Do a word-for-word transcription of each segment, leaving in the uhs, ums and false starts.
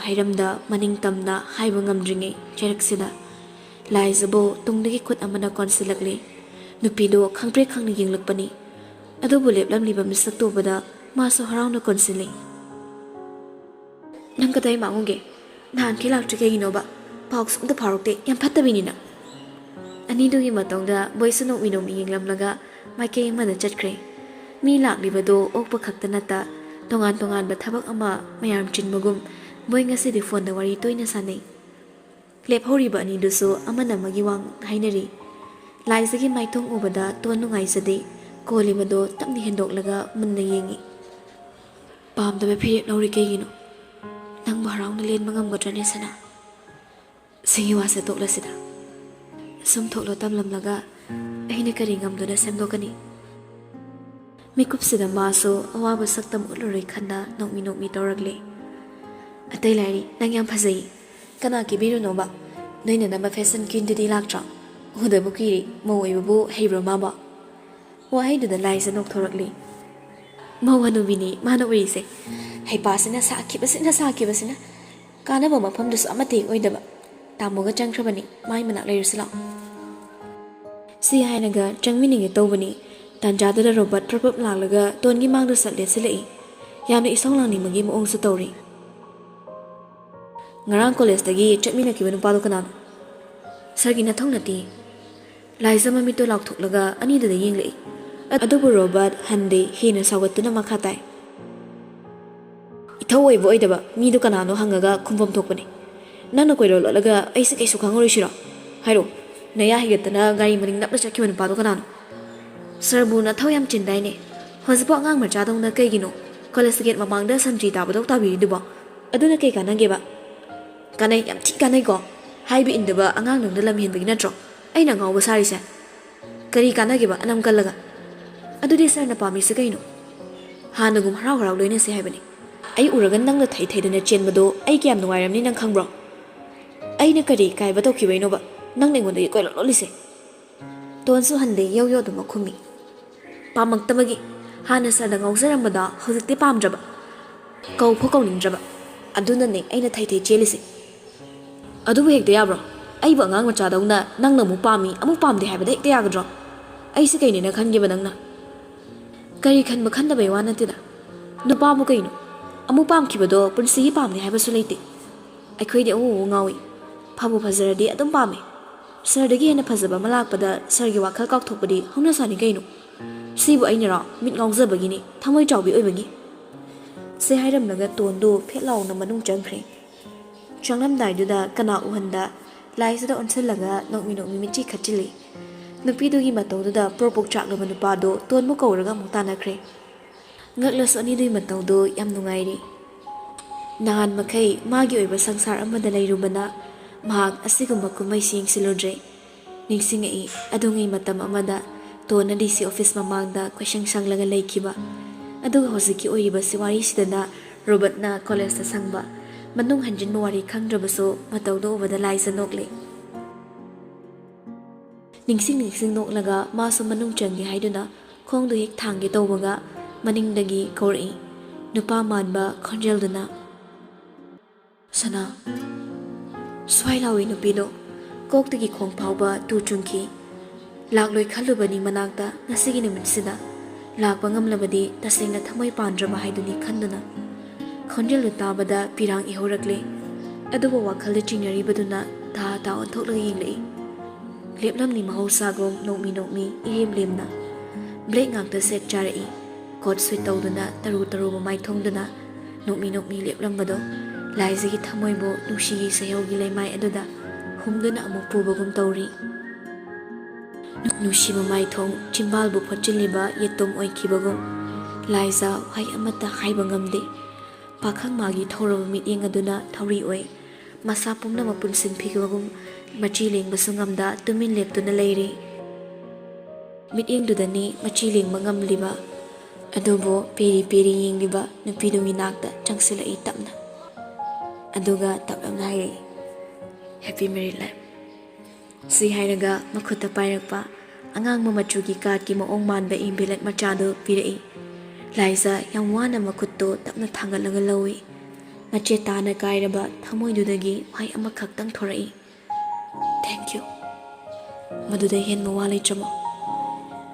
ꯍꯩꯔꯝꯗ ꯃꯅꯤꯡ ꯇꯝꯅ ꯍꯥꯏꯕ ꯉꯝꯗ꯭ꯔꯤꯉꯩ ꯆꯩꯔꯛꯁꯤꯗ ꯂꯥꯏꯖꯕꯨ ꯇꯨꯡꯗꯒꯤ ꯈꯨꯠ ꯑꯃꯅ ꯀꯣꯟꯁꯤꯜꯂꯛꯂꯤ꯫ ꯅꯨꯄꯤꯗꯨ ꯈꯪꯄ꯭ꯔꯦꯛ ꯈꯪꯅ ꯌꯦꯡꯂꯛꯄꯅꯤ꯫ ꯑꯗꯨꯕꯨ ꯂꯦꯞꯂꯝꯂꯤꯕ ꯃꯤꯁꯛꯇꯨ ꯎꯕꯗ ꯃꯥꯁꯨ ꯍꯔꯥꯎꯅ ꯀꯣꯟꯁꯤꯜꯂꯤ꯫ "ꯅꯪ ꯀꯗꯥꯏ ꯃꯥꯡꯉꯨꯒꯦ? ꯅꯍꯥꯟꯈꯩ ꯂꯥꯛꯇ꯭ꯔꯤ ꯀꯩꯒꯤꯅꯣꯕ? ꯄꯥꯎꯁꯨ ꯑꯝꯇ ꯐꯥꯎꯔꯛꯇꯦ꯫ ꯌꯥꯝ ꯐꯠꯇꯕꯤꯅꯤꯅ꯫" ꯑꯅꯤꯗꯨꯒꯤ ꯃꯇꯧꯗ ꯕꯣꯏꯁꯨ ꯅꯣꯛꯃꯤ ꯅꯣꯛꯃꯤ ꯌꯦꯡꯂꯝꯂꯒ ꯃꯥꯏꯀꯩ ꯑꯃꯗ ꯆꯠꯈ꯭ꯔꯦ꯫ ꯃꯤ ꯂꯥꯛꯂꯤꯕꯗꯣ ꯑꯣꯛꯄ ꯈꯛꯇ ꯅꯠꯇ ꯇꯣꯉꯥꯟ ꯇꯣꯉꯥꯟꯕ ꯊꯕꯛ ꯑꯃ ꯃꯌꯥꯝ ꯆꯤꯟꯕꯒꯨꯝ ꯕꯣꯏ ꯉꯁꯤꯗꯤ ꯐꯣꯟꯗ ꯋꯥꯔꯤ ꯇꯣꯏꯅ ꯁꯥꯟꯅꯩ꯫ ꯂꯦꯞꯍꯧꯔꯤꯕ ꯑꯅꯤꯗꯨꯁꯨ ꯑꯃꯅ ꯑꯃꯒꯤ ꯋꯥ ꯍꯥꯏꯅꯔꯤ꯫ ꯂꯥꯏꯖꯒꯤ ꯃꯥꯏꯊꯣꯡ ꯎꯕꯗ ꯇꯣꯟ ꯅꯨꯡꯉꯥꯏꯖꯗꯦ꯫ ꯀꯣꯜꯂꯤꯕꯗꯣ ꯇꯞꯅ ꯍꯦꯟꯗꯣꯛꯂꯒ ꯃꯨꯟꯅ ꯌꯦꯡꯉꯤ꯫ "ꯄꯥꯝꯗꯕ ꯐꯤꯔꯦꯞ ꯂꯧꯔꯤ ꯀꯩꯒꯤꯅꯣ? ꯅꯪꯕꯨ ꯍꯔꯥꯎꯅ ꯂꯦꯟꯕ ꯉꯝꯒꯗ꯭ꯔꯅꯦ ꯁꯅꯥ? ꯁꯤꯒꯤ ꯋꯥꯁꯦ ꯇꯣꯛꯂꯁꯤꯗ꯫ ꯁꯨꯝ ꯊꯣꯛꯂꯣ ꯇꯝꯂꯝꯂꯒ ꯑꯩꯅ ꯀꯔꯤ ꯉꯝꯗꯨꯅ ꯁꯦꯝꯗꯣꯛꯀꯅꯤ?" ꯃꯤꯀꯨꯞꯁꯤꯗ ꯃꯥꯁꯨ ꯑꯋꯥꯕ ꯁꯛꯇꯝ ꯎꯠꯂꯔꯣꯏ ꯈꯟꯅ ꯅꯣꯛꯃꯤ ꯅꯣꯛꯃꯤ ꯇꯧꯔꯛꯂꯦ꯫ "ꯑꯇꯩ ꯂꯥꯏꯔꯤ, ꯅꯪ ꯌꯥꯝ ꯐꯖꯩ꯫ ꯀꯅꯥ ꯀꯦꯕꯤꯔꯨꯅꯣꯕ? ꯅꯣꯏ ꯅꯅꯝꯃ ꯐꯦꯁꯟ ꯀ꯭ꯋꯤꯟꯗꯨꯗꯤ ꯂꯥꯛꯇ꯭ꯔꯣ? ꯎꯗꯕ ꯀꯨꯏꯔꯦ, ꯃꯧ ꯑꯣꯏꯕꯕꯨ ꯍꯩꯕ꯭ꯔꯣ ꯃꯥꯕꯣ?" ꯋꯥꯍꯩꯗꯨꯗ ꯂꯥꯏꯖ ꯅꯣꯛꯊꯣꯔꯛꯂꯤ꯫ "ꯃꯧ ꯍꯅꯨꯕꯤꯅꯤ ꯃꯥꯅ ꯎꯔꯤꯁꯦ꯫ ꯍꯩꯄꯥꯁꯤꯅ ꯁꯥꯈꯤꯕꯁꯤꯅ ꯁꯥꯈꯤꯕꯁꯤꯅ꯫ ꯀꯥꯟꯅꯕ ꯃꯐꯝꯗꯨꯁꯨ ꯑꯃꯠꯇ ꯍꯦꯛ ꯑꯣꯏꯗꯕ꯫ ꯇꯥꯃꯣꯒ ꯆꯪꯈ꯭ꯔꯕꯅꯤ, ꯃꯥꯏ ꯃꯅꯥꯛ ꯂꯩꯔꯨꯁꯤ ꯂꯥꯛꯑꯣ꯫" ꯁꯤ ꯍꯥꯏꯔꯒ ꯆꯪꯃꯤꯟꯅꯒꯦ ꯇꯧꯕꯅꯤ꯫ ꯇꯥꯟꯖꯥꯗꯨꯗ ꯔꯣꯕꯥꯔꯠ ꯄ꯭ꯔꯞ ꯄ꯭ꯔꯞ ꯂꯥꯛꯂꯒ ꯇꯣꯟꯒꯤ ꯃꯥꯡꯗ ꯁꯠ ꯂꯦꯞꯁꯤꯜꯂꯛꯏ꯫ ꯌꯥꯝꯅ ꯏꯁꯧ ꯂꯥꯡꯅꯤꯡꯕꯒꯤ ꯃꯑꯣꯡꯁꯨ ꯇꯧꯔꯤ꯫ "ꯉꯔꯥꯡ ꯀꯣꯂꯦꯖꯇꯒꯤ ꯆꯠꯃꯤꯟꯅꯈꯤꯕ ꯅꯨꯄꯥꯗꯣ ꯀꯅꯥꯅꯣ?" "ꯁꯥꯔꯒꯤ ꯅꯊꯧ ꯅꯠꯇꯦ꯫" ꯂꯥꯏꯖ ꯃꯃꯤꯠꯇꯣ ꯂꯥꯎꯊꯣꯛꯂꯒ ꯑꯅꯤꯗꯨꯗ ꯌꯦꯡꯂꯛꯏ꯫ ꯑꯗꯨꯕꯨ ꯔꯣꯕꯥꯔꯠ ꯍꯟꯗꯦ, ꯍꯦꯟꯅ ꯁꯥꯎꯒꯠꯇꯨꯅ ꯃꯈꯥ ꯇꯥꯏ꯫ "ꯏꯊꯧ ꯑꯣꯏꯕ ꯑꯣꯏꯗꯕ ꯃꯤꯗꯨ ꯀꯅꯥꯅꯣ ꯍꯪꯉꯒ ꯈꯨꯝꯐꯝ ꯊꯣꯛꯄꯅꯤ꯫ ꯅꯪꯅ ꯀꯣꯏꯂꯣꯠ ꯂꯣꯠꯂꯒ ꯑꯩꯁꯦ ꯀꯩꯁꯨ ꯈꯪꯉꯔꯣꯏꯁꯤꯔꯣ? ꯍꯥꯏꯔꯣ, ꯅꯌꯥ ꯍꯤꯒꯠꯇꯅ ꯒꯥꯔꯤ ꯃꯅꯤꯡ ꯅꯞꯅ ꯆꯠꯈꯤꯕ ꯅꯨꯄꯥꯗꯣ ꯀꯅꯥꯅꯣ?" "ꯁꯥꯔꯕꯨ ꯅꯊꯧ ꯌꯥꯝ ꯆꯤꯟꯗꯥꯏꯅꯦ? ꯍꯧꯖꯤꯛꯄꯨ ꯑꯉꯥꯡ ꯃꯆꯥꯗꯧꯅ ꯀꯩꯒꯤꯅꯣ ꯀꯣꯂꯦꯖ ꯒꯦꯠ ꯃꯃꯥꯡꯗ ꯁꯟꯇ꯭ꯔꯤ ꯇꯥꯕꯗꯧ ꯇꯥꯕꯤꯔꯤꯗꯨꯕꯣ? ꯑꯗꯨꯅ ꯀꯩ ꯀꯥꯟꯅꯒꯦꯕ?" "ꯀꯥꯟꯅꯩ, ꯌꯥꯝ ꯊꯤ ꯀꯥꯟꯅꯩꯀꯣ꯫ ꯍꯥꯏꯕ ꯏꯟꯗꯕ ꯑꯉꯥꯡꯗꯧꯅ ꯂꯝ ꯍꯦꯟꯕꯒꯤ ꯅꯠꯇ꯭ꯔꯣ ꯑꯩꯅ ꯉꯥꯎꯕ ꯁꯥꯔꯤꯁꯦ? ꯀꯔꯤ ꯀꯥꯟꯅꯒꯦꯕ ꯑꯅꯝ ꯀꯜꯂꯒ? ꯑꯗꯨꯗꯤ ꯁꯥꯔꯅ ꯄꯥꯝꯃꯤꯁꯦ ꯀꯩꯅꯣ? ꯍꯥꯟꯅꯒꯨꯝ ꯍꯔꯥꯎ ꯍꯔꯥꯎ ꯂꯣꯏꯅꯁꯦ ꯍꯥꯏꯕꯅꯤ꯫ ꯑꯩ ꯎꯔꯒ ꯅꯪꯅ ꯊꯩ ꯊꯩꯗꯅ ꯆꯦꯟꯕꯗꯣ ꯑꯩ ꯀꯌꯥꯝ ꯅꯨꯡꯉꯥꯏꯔꯝꯅꯤ ꯅꯪ ꯈꯪꯕ꯭ꯔꯣ? ꯑꯩꯅ ꯀꯔꯤ ꯏꯀꯥꯏꯕ ꯇꯧꯈꯤꯕꯩꯅꯣꯕ ꯅꯪꯅ ꯑꯩꯉꯣꯟꯗꯒꯤ ꯀꯣꯏꯂꯣꯠ ꯂꯣꯠꯂꯤꯁꯦ?" ꯇꯣꯟꯁꯨ ꯍꯟꯗꯦ, ꯌꯧ ꯌꯧꯗꯨꯃꯛ ꯈꯨꯝꯃꯤ꯫ "ꯄꯥꯝꯃꯛꯇꯕꯒꯤ꯫ ꯍꯥꯟꯅ ꯁꯥꯔꯗ ꯉꯥꯎꯖꯔꯝꯕꯗꯣ ꯍꯧꯖꯤꯛꯇꯤ ꯄꯥꯝꯗ꯭ꯔꯕ꯫ ꯀꯧ ꯐꯥꯎ ꯀꯧꯅꯤꯡꯗ꯭ꯔꯕ꯫ ꯑꯗꯨꯅꯅꯦ ꯑꯩꯅ ꯊꯩ ꯊꯩ ꯆꯦꯜꯂꯤꯁꯦ꯫ ꯑꯗꯨꯕꯨ ꯍꯦꯛꯇ ꯌꯥꯕ꯭ꯔꯣ? ꯑꯩꯕꯨ ꯑꯉꯥꯡ ꯃꯆꯥꯗꯧꯅ ꯅꯪꯅ ꯑꯃꯨꯛ ꯄꯥꯝꯃꯤ, ꯑꯃꯨꯛ ꯄꯥꯝꯗꯦ ꯍꯥꯏꯕꯗ ꯍꯦꯛꯇ ꯌꯥꯒꯗ꯭ꯔꯣ? ꯑꯩꯁꯦ ꯀꯩꯅꯦꯅ ꯈꯟꯒꯦꯕ ꯅꯪꯅ? ꯀꯔꯤ ꯈꯟꯕ ꯈꯟꯗꯕꯩ ꯋꯥ ꯅꯠꯇꯦꯗ꯫ ꯅꯨꯄꯥꯕꯨ ꯀꯩꯅꯣ? ꯑꯃꯨꯛ ꯄꯥꯝꯈꯤꯕꯗꯣ ꯄꯨꯟꯁꯤꯒꯤ ꯄꯥꯝꯅꯤ ꯍꯥꯏꯕꯁꯨ ꯂꯩꯇꯦ꯫ ꯑꯩꯈꯣꯏꯗꯤ ꯑꯎ ꯑꯎ ꯉꯥꯎꯏ꯫ ꯐꯕꯨ ꯐꯖꯔꯗꯤ ꯑꯗꯨꯝ ꯄꯥꯝꯃꯤ꯫ ꯁꯔꯗꯒꯤ ꯍꯦꯟꯅ ꯐꯖꯕ ꯑꯃ ꯂꯥꯛꯄꯗ ꯁꯔꯒꯤ ꯋꯥꯈꯜ ꯀꯥꯎꯊꯣꯛꯄꯗꯤ ꯍꯧꯅꯁꯥꯅꯤ ꯀꯩꯅꯣ꯫ ꯁꯤꯕꯨ ꯑꯩꯅꯔꯣ? ꯃꯤꯠ ꯉꯥꯎꯖꯕꯒꯤꯅꯤ, ꯊꯃꯣꯏ ꯆꯥꯎꯕꯤ ꯑꯣꯏꯕꯒꯤ꯫ ꯁꯤ ꯍꯥꯏꯔꯝꯂꯒ ꯇꯣꯟꯗꯨ ꯐꯦꯠ ꯂꯥꯎꯅ ꯃꯅꯨꯡ ꯆꯪꯈ꯭ꯔꯦ꯫ ꯆꯪꯂꯝꯗꯥꯏꯗꯨꯗ ꯀꯅꯥ ꯎꯍꯟꯗ ꯂꯥꯏꯁꯤꯗ ꯑꯣꯟꯁꯤꯜꯂꯒ ꯅꯣꯛꯃꯤ ꯅꯣꯛꯃꯤ ꯃꯤꯠꯆꯤ ꯈꯠꯆꯤꯜꯂꯤ꯫ ꯅꯨꯄꯤꯗꯨꯒꯤ ꯃꯇꯧꯗꯨꯗ ꯄ꯭ꯔꯣꯛ ꯄ꯭ꯔꯣꯛ ꯆꯥꯛꯂꯕ ꯅꯨꯄꯥꯗꯣ ꯇꯣꯟꯕꯨ ꯀꯧꯔꯒ ꯑꯃꯨꯛ ꯇꯥꯟꯅꯈ꯭ꯔꯦ꯫ ꯉꯛꯂꯁꯨ ꯑꯅꯤꯗꯨꯒꯤ ꯃꯇꯧꯗꯣ ꯌꯥꯝ ꯅꯨꯡꯉꯥꯏꯔꯤ꯫ ꯅꯍꯥꯟ ꯃꯈꯩ ꯃꯥꯒꯤ ꯑꯣꯏꯕ ꯁꯪꯁꯥꯔ ꯑꯃꯗ ꯂꯩꯔꯨꯕꯅ ꯃꯍꯥꯛ ꯑꯁꯤꯒꯨꯝꯕ ꯀꯨꯝꯍꯩꯁꯤ ꯌꯦꯡꯁꯤꯜꯂꯨꯗ꯭ꯔꯦ꯫ ꯅꯤꯡꯁꯤꯡꯉꯛꯏ, ꯑꯗꯨꯉꯩ ꯃꯇꯝ ꯑꯃꯗ ꯇꯣꯟꯅ ꯗꯤ ꯁꯤ ꯑꯣꯐꯤꯁ ꯃꯃꯥꯡꯗ ꯀꯣꯏꯁꯪ ꯁꯪꯂꯒ ꯂꯩꯈꯤꯕ꯫ ꯑꯗꯨꯒ ꯍꯧꯖꯤꯛꯀꯤ ꯑꯣꯏꯔꯤꯕꯁꯤ ꯋꯥꯔꯤꯁꯤꯗꯅ ꯔꯣꯕꯔꯠꯅ ꯀꯣꯂꯦꯖꯇ ꯁꯪꯕ꯫ ꯃꯅꯨꯡ ꯍꯟꯖꯤꯟꯕ ꯋꯥꯔꯤ ꯈꯪꯗ꯭ꯔꯕꯁꯨ ꯃꯇꯧꯗꯨ ꯎꯕꯗ ꯂꯥꯏꯖ ꯅꯣꯛꯂꯦ꯫ ꯅꯤꯡꯁꯤꯡ ꯅꯤꯡꯁꯤꯡ ꯅꯣꯛꯂꯒ ꯃꯥꯁꯨ ꯃꯅꯨꯡ ꯆꯪꯒꯦ ꯍꯥꯏꯗꯨꯅ ꯈꯣꯡꯗꯨ ꯍꯦꯛ ꯊꯥꯡꯒꯦ ꯇꯧꯕꯒ ꯃꯅꯤꯡꯗꯒꯤ ꯀꯧꯔꯛꯏ ꯅꯨꯄꯥ ꯃꯥꯟꯕ ꯈꯣꯟꯖꯦꯜꯗꯨꯅ, "ꯁꯅꯥ!" ꯁ꯭ꯋꯥꯏ ꯂꯥꯎꯏ ꯅꯨꯄꯤꯗꯣ꯫ ꯀꯣꯛꯇꯒꯤ ꯈꯣꯡ ꯐꯥꯎꯕ ꯇꯨ ꯆꯨꯡꯈꯤ꯫ ꯂꯥꯛꯂꯣꯏ ꯈꯜꯂꯨꯕꯅꯤ ꯃꯅꯥꯛꯇ ꯉꯁꯤꯒꯤ ꯅꯨꯃꯤꯠꯁꯤꯗ꯫ ꯂꯥꯛꯄ ꯉꯝꯂꯕꯗꯤ ꯇꯁꯦꯡꯅ ꯊꯃꯣꯏ ꯄꯥꯟꯗ꯭ꯔꯕ ꯍꯥꯏꯗꯨꯅꯤ ꯈꯟꯗꯨꯅ꯫ ꯈꯣꯟꯖꯦꯜꯗꯨ ꯇꯥꯕꯗ ꯄꯤꯔꯥꯡ ꯏꯍꯧꯔꯛꯂꯦ꯫ ꯑꯗꯨꯕꯨ ꯋꯥꯈꯜꯗ ꯆꯤꯡꯅꯔꯤꯕꯗꯨꯅ ꯇꯥ ꯇꯥ ꯑꯣꯟꯊꯣꯛꯂꯒ ꯌꯦꯡꯂꯛꯏ꯫ ꯂꯦꯞꯂꯝꯂꯤ ꯃꯍꯧꯁꯥꯒꯨꯝ ꯅꯣꯛꯃꯤ ꯅꯣꯛꯃꯤ ꯏꯔꯦꯝ ꯂꯦꯝꯅ꯫ ꯕ꯭ꯂꯦꯛ ꯉꯥꯛꯇ ꯁꯦꯠ ꯆꯥꯔꯛꯏ꯫ ꯀꯣꯠ ꯁꯨꯠ ꯇꯧꯗꯨꯅ ꯇꯔꯨ ꯇꯔꯨꯕ ꯃꯥꯏꯊꯣꯡꯗꯨꯅ ꯅꯣꯛꯃꯤ ꯅꯣꯛꯃꯤ ꯂꯦꯞꯂꯝꯕꯗꯣ ꯂꯥꯏꯖꯒꯤ ꯊꯃꯣꯏꯕꯨ ꯅꯨꯡꯁꯤꯒꯤ ꯁꯩꯍꯧꯒꯤ ꯂꯩꯃꯥꯏ ꯑꯗꯨꯗ ꯍꯨꯝꯗꯨꯅ ꯑꯃꯨꯛ ꯄꯨꯕꯒꯨꯝ ꯇꯧꯔꯤ꯫ ꯅꯨꯡꯁꯤꯕ ꯃꯥꯏꯊꯣꯡ ꯆꯤꯝꯕꯥꯜꯕꯨ ꯐꯣꯠꯆꯤꯜꯂꯤꯕ ꯌꯦꯇꯨꯝ ꯑꯣꯏꯈꯤꯕꯒꯨꯝ꯫ ꯂꯥꯏꯖ ꯋꯥꯍꯩ ꯑꯃꯠꯇ ꯍꯥꯏꯕ ꯉꯝꯗꯦ꯫ ꯄꯥꯈꯪ ꯃꯥꯒꯤ ꯊꯧꯔꯕ ꯃꯤꯠꯌꯦꯡ ꯑꯗꯨꯅ ꯊꯧꯔꯤ ꯑꯣꯏ꯫ ꯃꯁꯥ ꯄꯨꯝꯅꯃꯛ ꯄꯨꯟꯁꯤꯟꯈꯤꯕꯒꯨꯝ ꯃꯆꯤ ꯂꯦꯡꯕꯁꯨ ꯉꯝꯗ ꯇꯨꯃꯤꯟ ꯂꯦꯞꯇꯨꯅ ꯂꯩꯔꯤ꯫ ꯃꯤꯠꯌꯦꯡꯗꯨꯗꯅꯤ ꯃꯆꯤ ꯂꯦꯡꯕ ꯉꯝꯂꯤꯕ꯫ ꯑꯗꯨꯕꯨ ꯄꯦꯔꯤ ꯄꯦꯔꯤ ꯌꯦꯡꯂꯤꯕ ꯅꯨꯄꯤꯗꯨꯒꯤ ꯅꯥꯛꯇ ꯆꯪꯁꯤꯜꯂꯛꯏ ꯇꯞꯅ꯫ ꯑꯗꯨꯒ ꯇꯞꯂꯞꯅ ꯍꯥꯏꯔꯛꯏ, "Happy married life"꯫ ꯁꯤ ꯍꯥꯏꯔꯒ ꯃꯈꯨꯠꯇ ꯄꯥꯏꯔꯛꯄ ꯑꯉꯥꯡꯕ ꯃꯆꯨꯒꯤ ꯀꯥꯔꯠꯀꯤ ꯃꯑꯣꯡ ꯃꯥꯟꯕ envelope ꯃꯆꯥꯗꯨ ꯄꯤꯔꯛꯏ꯫ ꯂꯥꯏꯖ ꯌꯥꯝ ꯋꯥꯅ ꯃꯈꯨꯠꯇꯨ ꯇꯞꯅ ꯊꯥꯡꯒꯠꯂꯒ ꯂꯧꯏ꯫ ꯃꯆꯦꯠ ꯇꯥꯅ ꯀꯥꯏꯔꯕ ꯊꯃꯣꯏꯗꯨꯗꯒꯤ ꯋꯥꯍꯩ ꯑꯃꯈꯛꯇꯪ ꯊꯣꯔꯛꯏ, "Thank you꯫ ꯃꯗꯨꯗ ꯍꯦꯟꯕ ꯋꯥ ꯂꯩꯇ꯭ꯔꯕꯣ?"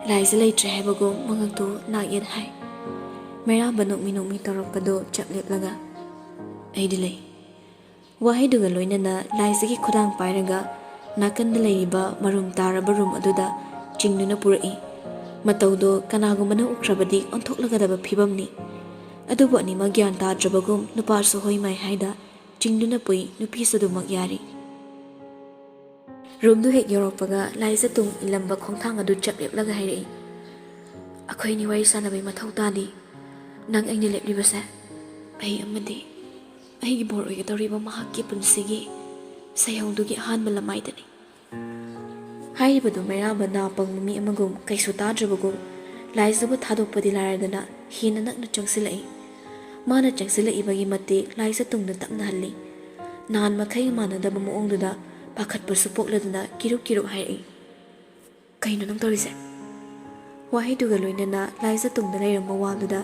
ꯂꯥꯏꯖ ꯂꯩꯇ꯭ꯔꯦ ꯍꯥꯏꯕꯒꯨꯝ ꯃꯉꯛꯇꯨ ꯅꯥꯛ ꯌꯦꯠ ꯍꯥꯏ꯫ ꯃꯩꯔꯥꯕ ꯅꯣꯛꯃꯤ ꯅꯣꯛꯃꯤ ꯇꯧꯔꯛꯄꯗꯨ ꯆꯞ ꯂꯦꯞꯂꯒ, "ꯑꯩꯗꯤ ꯂꯩ"꯫ ꯋꯥꯍꯩꯗꯨꯒ ꯂꯣꯏꯅꯅ ꯂꯥꯏꯖꯒꯤ ꯈꯨꯗꯥꯡ ꯄꯥꯏꯔꯒ ꯅꯥꯀꯟꯗ ꯂꯩꯔꯤꯕ ꯃꯔꯨꯝ ꯇꯥꯔꯕ ꯔꯨꯝ ꯑꯗꯨꯗ ꯆꯤꯡꯗꯨꯅ ꯄꯨꯔꯛꯏ꯫ ꯃꯇꯧꯗꯣ ꯀꯅꯥꯒꯨꯝꯕꯅ ꯎꯈ꯭ꯔꯕꯗꯤ ꯑꯣꯟꯊꯣꯛꯂꯒꯗꯕ ꯐꯤꯕꯝꯅꯤ꯫ ꯑꯗꯨꯕꯨ ꯑꯅꯤꯃꯛ ꯒ꯭ꯌꯥꯟ ꯇꯥꯗ꯭ꯔꯕꯒꯨꯝ ꯅꯨꯄꯥꯁꯨ ꯍꯣꯏ ꯃꯥꯏ ꯍꯥꯏꯗ ꯆꯤꯡꯗꯨꯅ ꯄꯨꯏ, ꯅꯨꯄꯤꯁꯨ ꯑꯗꯨꯃꯛ ꯌꯥꯔꯤ꯫ ꯔꯨꯝꯗꯨ ꯍꯦꯛ ꯌꯧꯔꯛꯄꯒ ꯂꯥꯏꯖ ꯇꯨꯡ ꯏꯜꯂꯝꯕ ꯈꯣꯡꯊꯥꯡ ꯑꯗꯨ ꯆꯞ ꯂꯦꯞꯂꯒ ꯍꯥꯏꯔꯛꯏ, "ꯑꯩꯈꯣꯏ ꯑꯅꯤ ꯋꯥꯔꯤ ꯁꯥꯟꯅꯕꯩ ꯃꯊꯧ ꯇꯥꯗꯦ꯫ ꯅꯪ ꯑꯩꯅ ꯂꯦꯞꯂꯤꯕꯁꯦ ꯑꯩ ꯑꯃꯗꯤ ꯑꯩꯒꯤ ꯕꯣꯔ ꯑꯣꯏꯒꯗꯧꯔꯤꯕ ꯃꯍꯥꯛꯀꯤ ꯄꯨꯟꯁꯤꯒꯤ ꯁꯩꯍꯧꯗꯨꯒꯤ ꯑꯍꯥꯟꯕ ꯂꯃꯥꯏꯗꯅꯤ"꯫ ꯍꯥꯏꯔꯤꯕꯗꯨ ꯃꯩꯔꯥꯕ ꯅꯥ ꯄꯪꯕ ꯃꯤ ꯑꯃꯒꯨꯝ ꯀꯩꯁꯨ ꯇꯥꯗ꯭ꯔꯕꯒꯨꯝ ꯂꯥꯏꯖꯕꯨ ꯊꯥꯗꯣꯛꯄꯗꯤ ꯂꯥꯏꯔꯗꯅ ꯍꯦꯟꯅ ꯅꯛꯅ ꯆꯪꯁꯤꯜꯂꯛꯏ꯫ ꯃꯥꯅ ꯆꯪꯁꯤꯜꯂꯛꯏꯕꯒꯤ ꯃꯇꯤꯛ ꯂꯥꯏꯖ ꯇꯨꯡꯗ ꯇꯞꯅ ꯍꯜꯂꯤ꯫ ꯅꯍꯥꯟ ꯃꯈꯩ ꯃꯥꯟꯅꯗꯕ ꯃꯑꯣꯡꯗꯨꯗ ꯄꯥꯈꯠꯄꯁꯨ ꯄꯣꯛꯂꯗꯨꯅ ꯀꯤꯔꯨꯞ ꯀꯤꯔꯨꯞ ꯍꯥꯏꯔꯛꯏ, "ꯀꯩꯅꯣ ꯅꯪ ꯇꯧꯔꯤꯁꯦ?" ꯋꯥꯍꯩꯗꯨꯒ ꯂꯣꯏꯅꯅ ꯂꯥꯏꯖ ꯇꯨꯡꯗ ꯂꯩꯔꯝꯕ ꯋꯥꯜꯗꯨꯗ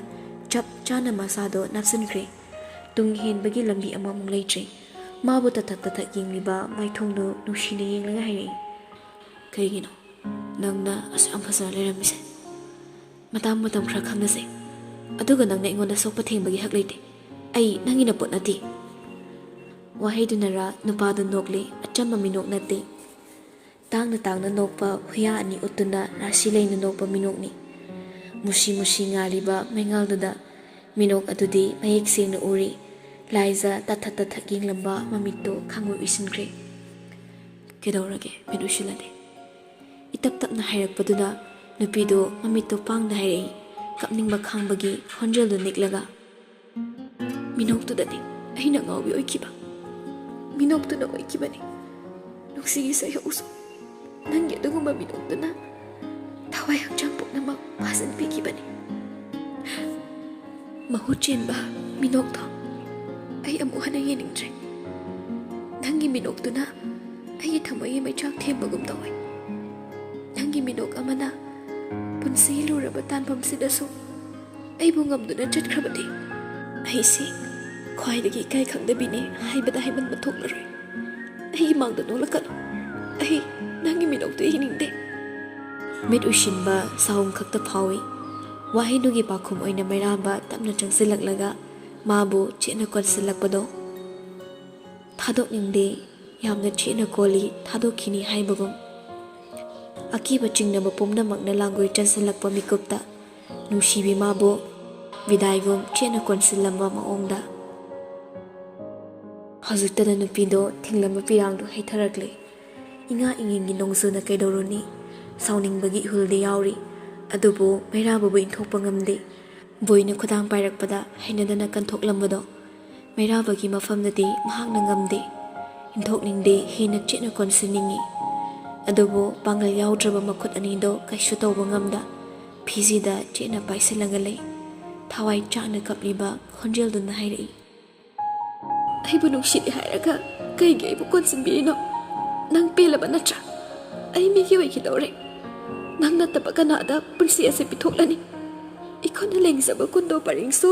ꯆꯞ ꯆꯥꯅ ꯃꯁꯥꯗꯣ ꯅꯞꯁꯤꯟꯈ꯭ꯔꯦ꯫ ꯇꯨꯡ ꯍꯦꯟꯕꯒꯤ ꯂꯝꯕꯤ ꯑꯃꯃꯨꯛ ꯂꯩꯇ꯭ꯔꯦ꯫ ꯃꯥꯕꯨ ꯇꯊꯛ ꯇꯊꯛ ꯌꯦꯡꯂꯤꯕ ꯃꯥꯏꯊꯣꯡꯗꯨ ꯅꯨꯡꯁꯤꯅ ꯌꯦꯡꯂꯒ ꯍꯥꯏꯔꯛꯏ, "ꯀꯩꯒꯤꯅꯣ ꯅꯪꯅ ꯑꯁꯨꯛ ꯌꯥꯝ ꯐꯖꯅ ꯂꯩꯔꯝꯃꯤꯁꯦ? ꯃꯇꯥꯡ ꯃꯇꯝ ꯈꯔ ꯈꯪꯅꯁꯦ꯫ ꯑꯗꯨꯒ ꯅꯪꯅ ꯑꯩꯉꯣꯟꯗ ꯁꯣꯛꯄ ꯊꯦꯡꯕꯒꯤ ꯍꯛ ꯂꯩꯇꯦ꯫ ꯑꯩ ꯅꯪꯒꯤ ꯅꯄꯣꯠ ꯅꯠꯇꯦ"꯫ ꯋꯥꯍꯩꯗꯨꯅꯔ ꯅꯨꯄꯥꯗꯨ ꯅꯣꯛꯂꯤ꯫ ꯑꯆꯝꯕ ꯃꯤꯅꯣꯛ ꯅꯠꯇꯦ꯫ ꯇꯥꯡꯅ ꯇꯥꯡꯅ ꯅꯣꯛꯄ ꯍꯨꯌꯥ ꯑꯅꯤ ꯎꯠꯇꯨꯅ ꯔꯥꯁꯤ ꯂꯩꯅ ꯅꯣꯛꯄ ꯃꯤꯅꯣꯛꯅꯤ꯫ ꯃꯨꯁꯤ ꯃꯨꯁꯤ ꯉꯥꯜꯂꯤꯕ ꯃꯩꯉꯥꯜꯗꯨꯗ ꯃꯤꯅꯣꯛ ꯑꯗꯨꯗꯤ ꯃꯌꯦꯛ ꯁꯦꯡꯅ ꯎꯔꯤ꯫ ꯂꯥꯏꯖ ꯇꯊꯛ ꯇꯊꯛ ꯌꯦꯡꯂꯝꯕ ꯃꯃꯤꯠꯇꯨ ꯈꯪꯎ ꯎꯏꯁꯤꯟꯈ꯭ꯔꯦ꯫ "ꯀꯩꯗꯧꯔꯒꯦ ꯃꯤꯠ ꯎꯏꯁꯤꯜꯂꯗꯤ?" ꯏꯇꯞ ꯇꯞꯅ ꯍꯥꯏꯔꯛꯄꯗꯨꯗ ꯅꯨꯄꯤꯗꯨ ꯃꯃꯤꯠꯇꯨ ꯄꯥꯡꯅ ꯍꯥꯏꯔꯛꯏ, ꯀꯞꯅꯤꯡꯕ ꯈꯥꯡꯕꯒꯤ ꯈꯣꯟꯖꯦꯜꯗꯨ ꯅꯤꯛꯂꯒ꯫ "ꯃꯤꯅꯣꯛꯇꯨꯗꯅꯤ ꯑꯩꯅ ꯉꯥꯎꯕꯤ ꯑꯣꯏꯈꯤꯕ꯫ ꯃꯤꯅꯣꯛꯇꯨꯅ ꯑꯣꯏꯈꯤꯕꯅꯤ ꯅꯨꯡꯁꯤꯒꯤ ꯁꯩꯍꯧꯁꯨ꯫ ꯅꯪꯒꯤ ꯑꯗꯨꯒꯨꯝꯕ ꯃꯤꯅꯣꯛꯇꯨꯅ ꯊꯋꯥꯏ ꯍꯛꯆꯥꯡ ꯄꯨꯝꯅꯃꯛ ꯐꯥꯖꯤꯟꯕꯤꯈꯤꯕꯅꯤ꯫ ꯃꯍꯨꯠ ꯆꯦꯟꯕ ꯃꯤꯅꯣꯛꯇꯣ ꯑꯩ ꯑꯃꯨꯛ ꯍꯟꯅ ꯌꯦꯡꯅꯤꯡꯗ꯭ꯔꯦ꯫ ꯅꯪꯒꯤ ꯃꯤꯅꯣꯛꯇꯨꯅ ꯑꯩꯒꯤ ꯊꯃꯣꯏꯒꯤ ꯃꯩꯆꯥꯛ ꯊꯦꯝꯕꯒꯨꯝ ꯇꯧꯏ꯫ ꯅꯪꯒꯤ ꯃꯤꯅꯣꯛ ꯑꯃꯅ ꯄꯨꯟꯁꯤꯒꯤ ꯂꯨꯔꯕ ꯇꯥꯟꯐꯝꯁꯤꯗꯁꯨ ꯑꯩꯕꯨ ꯉꯝꯗꯨꯅ ꯆꯠꯈ꯭ꯔꯕꯗꯤ ꯑꯩꯁꯤ ꯈ꯭ꯋꯥꯏꯗꯒꯤ ꯏꯀꯥꯏ ꯈꯪꯗꯕꯤꯅꯦ, ꯍꯥꯏꯕꯗ ꯍꯥꯏꯃꯟꯕ ꯊꯣꯛꯂꯔꯣꯏ꯫ ꯑꯩꯒꯤ ꯃꯥꯡꯗ ꯅꯣꯛꯂꯛꯀꯅꯨ꯫ ꯑꯩ ꯅꯪꯒꯤ ꯃꯤꯅꯣꯛꯇꯨ ꯌꯦꯡꯅꯤꯡꯗꯦ꯫ ꯃꯤꯠ ꯎꯏꯁꯤꯟꯕ ꯁꯥꯎꯝ ꯈꯛꯇ ꯐꯥꯎꯏ꯫ ꯋꯥꯍꯩꯗꯨꯒꯤ ꯄꯥꯎꯈꯨꯝ ꯑꯣꯏꯅ ꯃꯩꯔꯥꯕ ꯇꯞꯅ ꯆꯪꯁꯤꯜꯂꯛꯂꯒ ꯃꯥꯕꯨ ꯆꯦꯠꯅ ꯀꯣꯟꯁꯤꯜꯂꯛꯄꯗꯣ꯫ ꯊꯥꯗꯣꯛꯅꯤꯡꯗꯦ, ꯌꯥꯝꯅ ꯆꯦꯠꯅ ꯀꯣꯜꯂꯤ, ꯊꯥꯗꯣꯛꯈꯤꯅꯤ ꯍꯥꯏꯕꯒꯨꯝ꯫ ꯑꯀꯤꯕ ꯆꯤꯡꯅꯕ ꯄꯨꯝꯅꯃꯛꯅ ꯂꯥꯡꯒꯣꯏ ꯆꯟꯁꯤꯜꯂꯛꯄ ꯃꯤꯀꯨꯞꯇ ꯅꯨꯡꯁꯤꯕꯤ ꯃꯥꯕꯨ ꯕꯤꯗꯥꯏꯒꯨꯝ ꯆꯦꯠꯅ ꯀꯣꯟꯁꯤꯜꯂꯝꯕ ꯃꯑꯣꯡꯗ꯫ ꯍꯧꯖꯤꯛꯇꯗ ꯅꯨꯄꯤꯗꯣ ꯊꯤꯡꯂꯝꯕ ꯄꯤꯔꯥꯡꯗꯨ ꯍꯩꯊꯔꯛꯂꯦ꯫ ꯏꯉꯥ ꯏꯉꯦꯟꯒꯤ ꯅꯣꯡꯖꯨꯅ ꯀꯩꯗꯧꯔꯨꯅꯤ? ꯁꯥꯎꯅꯤꯡꯕꯒꯤ ꯏꯍꯨꯜꯗꯤ ꯌꯥꯎꯔꯤ, ꯑꯗꯨꯕꯨ ꯃꯩꯔꯥꯕꯕꯨ ꯏꯟꯊꯣꯛꯄ ꯉꯝꯗꯦ꯫ ꯕꯣꯏꯅ ꯈꯨꯗꯥꯡ ꯄꯥꯏꯔꯛꯄꯗ ꯍꯩꯅꯗꯅ ꯀꯟꯊꯣꯛꯂꯝꯕꯗꯣ ꯃꯩꯔꯥꯕꯒꯤ ꯃꯐꯝꯗꯗꯤ ꯃꯍꯥꯛꯅ ꯉꯝꯗꯦ꯫ ꯏꯟꯊꯣꯛꯅꯤꯡꯗꯦ, ꯍꯦꯟꯅ ꯆꯦꯠꯅ ꯀꯣꯟꯁꯤꯟꯅꯤꯡꯏ꯫ ꯑꯗꯨꯕꯨ ꯄꯥꯡꯒꯜ ꯌꯥꯎꯗ꯭ꯔꯕ ꯃꯈꯨꯠ ꯑꯅꯤꯗꯣ ꯀꯩꯁꯨ ꯇꯧꯕ ꯉꯝꯗ ꯐꯤꯖꯤꯗ ꯆꯦꯠꯅ ꯄꯥꯏꯁꯤꯜꯂꯒ ꯂꯩ꯫ ꯊꯋꯥꯏ ꯆꯥꯛꯅ ꯀꯞꯂꯤꯕ ꯈꯣꯟꯖꯦꯜꯗꯨꯅ ꯍꯥꯏꯔꯛꯏ, "ꯑꯩꯕꯨ ꯅꯨꯡꯁꯤꯗꯦ ꯍꯥꯏꯔꯒ ꯀꯩꯒꯤ ꯑꯩꯕꯨ ꯀꯣꯟꯁꯤꯟꯕꯤꯔꯤꯅꯣ? ꯅꯪ ꯄꯦꯜꯂꯕ ꯅꯠꯇ꯭ꯔꯥ? ꯑꯩ ꯃꯤꯒꯤ ꯑꯣꯏꯈꯤꯗꯧꯔꯦ꯫ ꯅꯪ ꯅꯠꯇꯕ ꯀꯅꯥꯗ ꯄꯨꯟꯁꯤ ꯑꯁꯤ ꯄꯤꯊꯣꯛꯂꯅꯤ? ꯏꯈꯨꯠꯅ ꯂꯦꯡꯖꯕ ꯀꯨꯟꯗꯣ ꯄꯔꯤꯡꯁꯨ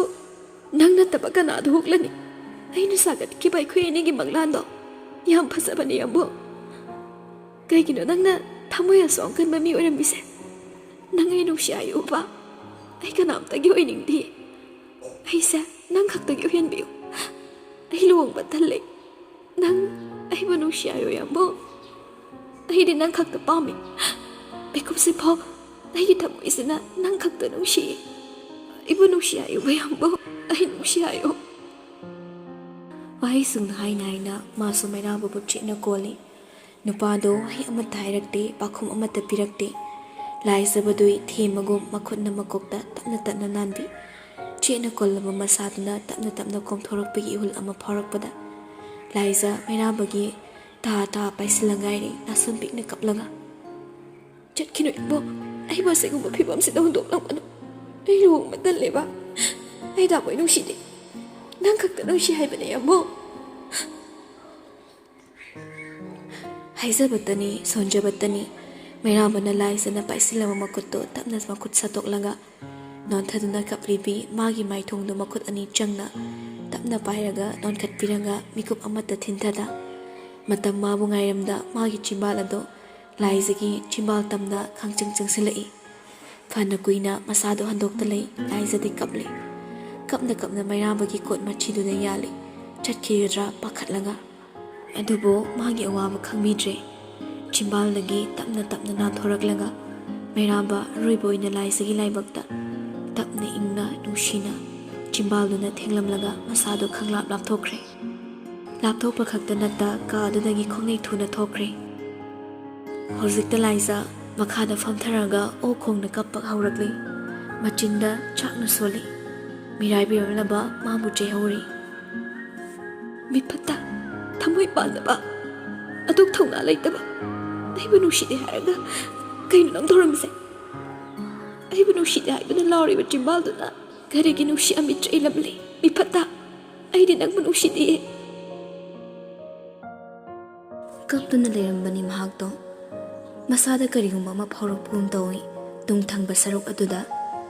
ꯅꯪ ꯅꯠꯇꯕ ꯀꯅꯥꯗ ꯍꯨꯛꯂꯅꯤ? ꯑꯩꯅ ꯁꯥꯒꯠꯈꯤꯕ ꯑꯩꯈꯣꯏ ꯑꯅꯤꯒꯤ ꯃꯪꯂꯥꯟꯗꯣ ꯌꯥꯝ ꯐꯖꯕꯅꯤ, ꯌꯥꯝꯕꯨꯡ꯫ ꯀꯩꯒꯤꯅꯣ ꯅꯪꯅ ꯊꯃꯣꯏ ꯑꯁꯨꯛ ꯀꯟꯕ ꯃꯤ ꯑꯣꯏꯔꯝꯃꯤꯁꯦ? ꯅꯪ ꯑꯩ ꯅꯨꯡꯁꯤ ꯍꯥꯏꯌꯨꯕ꯫ ꯑꯩ ꯀꯅꯥꯝꯇꯒꯤ ꯑꯣꯏꯅꯤꯡꯗꯦ꯫ ꯑꯩꯁꯦ ꯅꯪ ꯈꯛꯇꯒꯤ ꯑꯣꯏꯍꯟꯕꯤꯌꯨ꯫ ꯑꯩ ꯂꯨꯍꯣꯡꯕ ꯇꯜꯂꯦ꯫ ꯅꯪ ꯑꯩꯕꯨ ꯅꯨꯡꯁꯤ ꯍꯥꯏꯌꯣ, ꯌꯥꯝꯕꯨꯡ꯫ ꯑꯩꯗꯤ ꯅꯪ ꯈꯛꯇ ꯄꯥꯝꯃꯤ꯫ ꯃꯤꯀꯨꯞꯁꯤꯐꯥꯎ ꯑꯩꯒꯤ ꯊꯃꯣꯏꯁꯤꯅ ꯅꯪ ꯈꯛꯇ ꯅꯨꯡꯁꯤꯌꯦ꯫ ꯑꯩꯕꯨ ꯅꯨꯡꯁꯤ ꯍꯥꯏꯌꯨꯕ, ꯌꯥꯝꯕꯨꯡ꯫ ꯑꯩ ꯅꯨꯡꯁꯤ ꯍꯥꯏꯌꯣ꯫" ꯋꯥꯍꯩꯁꯤꯡꯗꯣ ꯍꯥꯏꯅ ꯍꯥꯏꯅ ꯃꯥꯁꯨ ꯃꯩꯔꯥꯕꯕꯨ ꯆꯦꯠꯅ ꯀꯣꯜꯂꯤ꯫ ꯅꯨꯄꯥꯗꯣ ꯋꯥꯍꯩ ꯑꯃꯠꯇ ꯍꯥꯏꯔꯛꯇꯦ, ꯄꯥꯎꯈꯨꯝ ꯑꯃꯠꯇ ꯄꯤꯔꯛꯇꯦ꯫ ꯂꯥꯏꯖꯕꯗꯨ ꯊꯦꯝꯃꯒꯨꯝ ꯃꯈꯨꯠꯅ ꯃꯀꯣꯛꯇ ꯇꯞꯅ ꯇꯞꯅ ꯅꯥꯟꯕꯤ꯫ ꯆꯦꯠꯅ ꯀꯣꯜꯂꯕ ꯃꯁꯥꯗꯨꯅ ꯇꯞꯅ ꯇꯞꯅ ꯀꯣꯝꯊꯣꯔꯛꯄꯒꯤ ꯏꯍꯨꯜ ꯑꯃ ꯐꯥꯎꯔꯛꯄꯗ ꯂꯥꯏꯖ ꯃꯩꯔꯥꯕꯒꯤ ꯇꯥ ꯇꯥ ꯄꯥꯏꯁꯤꯜꯂ ꯉꯥꯏꯔꯦ, ꯅꯥꯁꯝ ꯄꯤꯛꯅ ꯀꯞꯂꯒ꯫ "ꯆꯠꯈꯤꯅꯨ ꯏꯕꯣ, ꯑꯩꯕꯨ ꯑꯁꯤꯒꯨꯝꯕ ꯐꯤꯕꯝꯁꯤꯗ ꯍꯨꯟꯗꯣꯛꯂꯝꯒꯅꯨ꯫ ꯑꯩ ꯂꯨꯍꯣꯡꯕ ꯇꯜꯂꯦꯕ꯫ ꯑꯩ ꯗꯥꯕꯣꯏ ꯅꯨꯡꯁꯤꯗꯦ꯫ ꯅꯪ ꯈꯛꯇ ꯅꯨꯡꯁꯤ ꯍꯥꯏꯕꯅꯦ, ꯌꯥꯝꯕꯨꯡ꯫" ꯍꯥꯏꯖꯕꯇꯅꯤ, ꯁꯣꯟꯖꯕꯇꯅꯤ꯫ ꯃꯩꯔꯥꯕꯅ ꯂꯥꯏꯖꯅ ꯄꯥꯏꯁꯤꯜꯂꯕ ꯃꯈꯨꯠꯇꯨ ꯇꯞꯅ ꯃꯈꯨꯠ ꯁꯠꯇꯣꯛꯂꯒ ꯅꯣꯟꯊꯗꯨꯅ ꯀꯞꯂꯤꯕꯤ ꯃꯥꯒꯤ ꯃꯥꯏꯊꯣꯡꯗꯨ ꯃꯈꯨꯠ ꯑꯅꯤ ꯆꯪꯅ ꯇꯞꯅ ꯄꯥꯏꯔꯒ ꯅꯣꯟꯈꯠꯄꯤꯔꯒ ꯃꯤꯀꯨꯞ ꯑꯃꯠꯇ ꯊꯤꯟꯊꯗ꯫ ꯃꯇꯝ ꯃꯥꯕꯨ ꯉꯥꯏꯔꯝꯗ ꯃꯥꯒꯤ ꯆꯤꯝꯕꯥꯜ ꯑꯗꯣ ꯂꯥꯏꯖꯒꯤ ꯆꯤꯝꯕꯥꯜ ꯇꯝꯗ ꯈꯪꯆꯪ ꯆꯪꯁꯤꯜꯂꯛꯏ꯫ ꯐꯅ ꯀꯨꯏꯅ ꯃꯁꯥꯗꯣ ꯍꯟꯗꯣꯛꯇ ꯂꯩ꯫ ꯂꯥꯏꯖꯗꯤ ꯀꯞꯂꯤ꯫ ꯀꯞꯅ ꯀꯞꯅ ꯃꯩꯔꯥꯕꯒꯤ ꯀꯣꯠ ꯃꯊꯤꯗꯨꯗ ꯌꯥꯜꯂꯤ꯫ ꯆꯠꯈꯤꯒꯗ꯭ꯔꯥ ꯄꯥꯈꯠꯂꯒ꯫ ꯑꯗꯨꯕꯨ ꯃꯥꯒꯤ ꯑꯋꯥꯕ ꯈꯪꯕꯤꯗ꯭ꯔꯦ꯫ ꯆꯤꯝꯕꯥꯜꯗꯒꯤ ꯇꯞꯅ ꯇꯞꯅ ꯅꯥꯟꯊꯣꯔꯛꯂꯒ ꯃꯩꯔꯥꯕ ꯑꯔꯣꯏꯕ ꯑꯣꯏꯅ ꯂꯥꯏꯖꯒꯤ ꯂꯥꯏꯕꯛꯇ ꯇꯞꯅ ꯏꯪꯅ ꯅꯨꯡꯁꯤꯅ ꯆꯤꯝꯕꯥꯜꯗꯨꯅ ꯊꯦꯡꯂꯝꯂꯒ ꯃꯁꯥꯗꯣ ꯈꯪꯂꯥꯞ ꯂꯥꯞꯊꯣꯛꯈ꯭ꯔꯦ꯫ ꯂꯥꯞꯊꯣꯛꯄ ꯈꯛꯇ ꯅꯠꯇ ꯀꯥ ꯑꯗꯨꯗꯒꯤ ꯈꯣꯡꯅꯩ ꯊꯨꯅ ꯊꯣꯛꯈ꯭ꯔꯦ꯫ ꯍꯧꯖꯤꯛꯇ ꯂꯥꯏꯖ ꯃꯈꯥꯗ ꯐꯝꯊꯔꯒ ꯑꯣ ꯈꯣꯡꯅ ꯀꯞꯄ ꯍꯧꯔꯛꯂꯤ꯫ ꯃꯆꯤꯟꯗ ꯆꯥꯛꯅ ꯁꯣꯜꯂꯤ꯫ ꯃꯤꯔꯥꯏꯕꯤꯔꯝꯂꯕ ꯃꯥꯕꯨ ꯆꯩꯍꯧꯔꯤ꯫ "ꯃꯤꯐꯠꯇ, ꯊꯃꯣꯏ ꯄꯥꯟꯗꯕ, ꯑꯗꯨꯛ ꯊꯧꯅꯥ ꯂꯩꯇꯕ, ꯑꯩꯕꯨ ꯅꯨꯡꯁꯤꯗꯦ ꯍꯥꯏꯔꯒ ꯀꯩꯅꯣ ꯅꯪ ꯇꯧꯔꯝꯃꯤꯁꯦ? ꯑꯩꯕꯨ ꯅꯨꯡꯁꯤꯗꯦ ꯍꯥꯏꯗꯨꯅ ꯂꯥꯎꯔꯤꯕ ꯆꯤꯝꯕꯥꯜꯗꯨꯅ ꯀꯔꯤꯒꯤ ꯅꯨꯡꯁꯤ ꯑꯃꯤꯠ ꯆꯩꯂꯝꯂꯤ? ꯃꯤꯐꯠꯇ, ꯑꯩꯗꯤ ꯅꯪꯕꯨ ꯅꯨꯡꯁꯤꯗꯤꯌꯦ꯫" ꯀꯞꯇꯨꯅ ꯂꯩꯔꯝꯕꯅꯤ ꯃꯍꯥꯛꯇꯣ꯫ ꯃꯁꯥꯗ ꯀꯔꯤꯒꯨꯝꯕ ꯑꯃ ꯐꯥꯎꯔꯛꯄꯒꯨꯝ ꯇꯧꯏ꯫ ꯇꯨꯡ ꯊꯪꯕ ꯁꯔꯨꯛ ꯑꯗꯨꯗ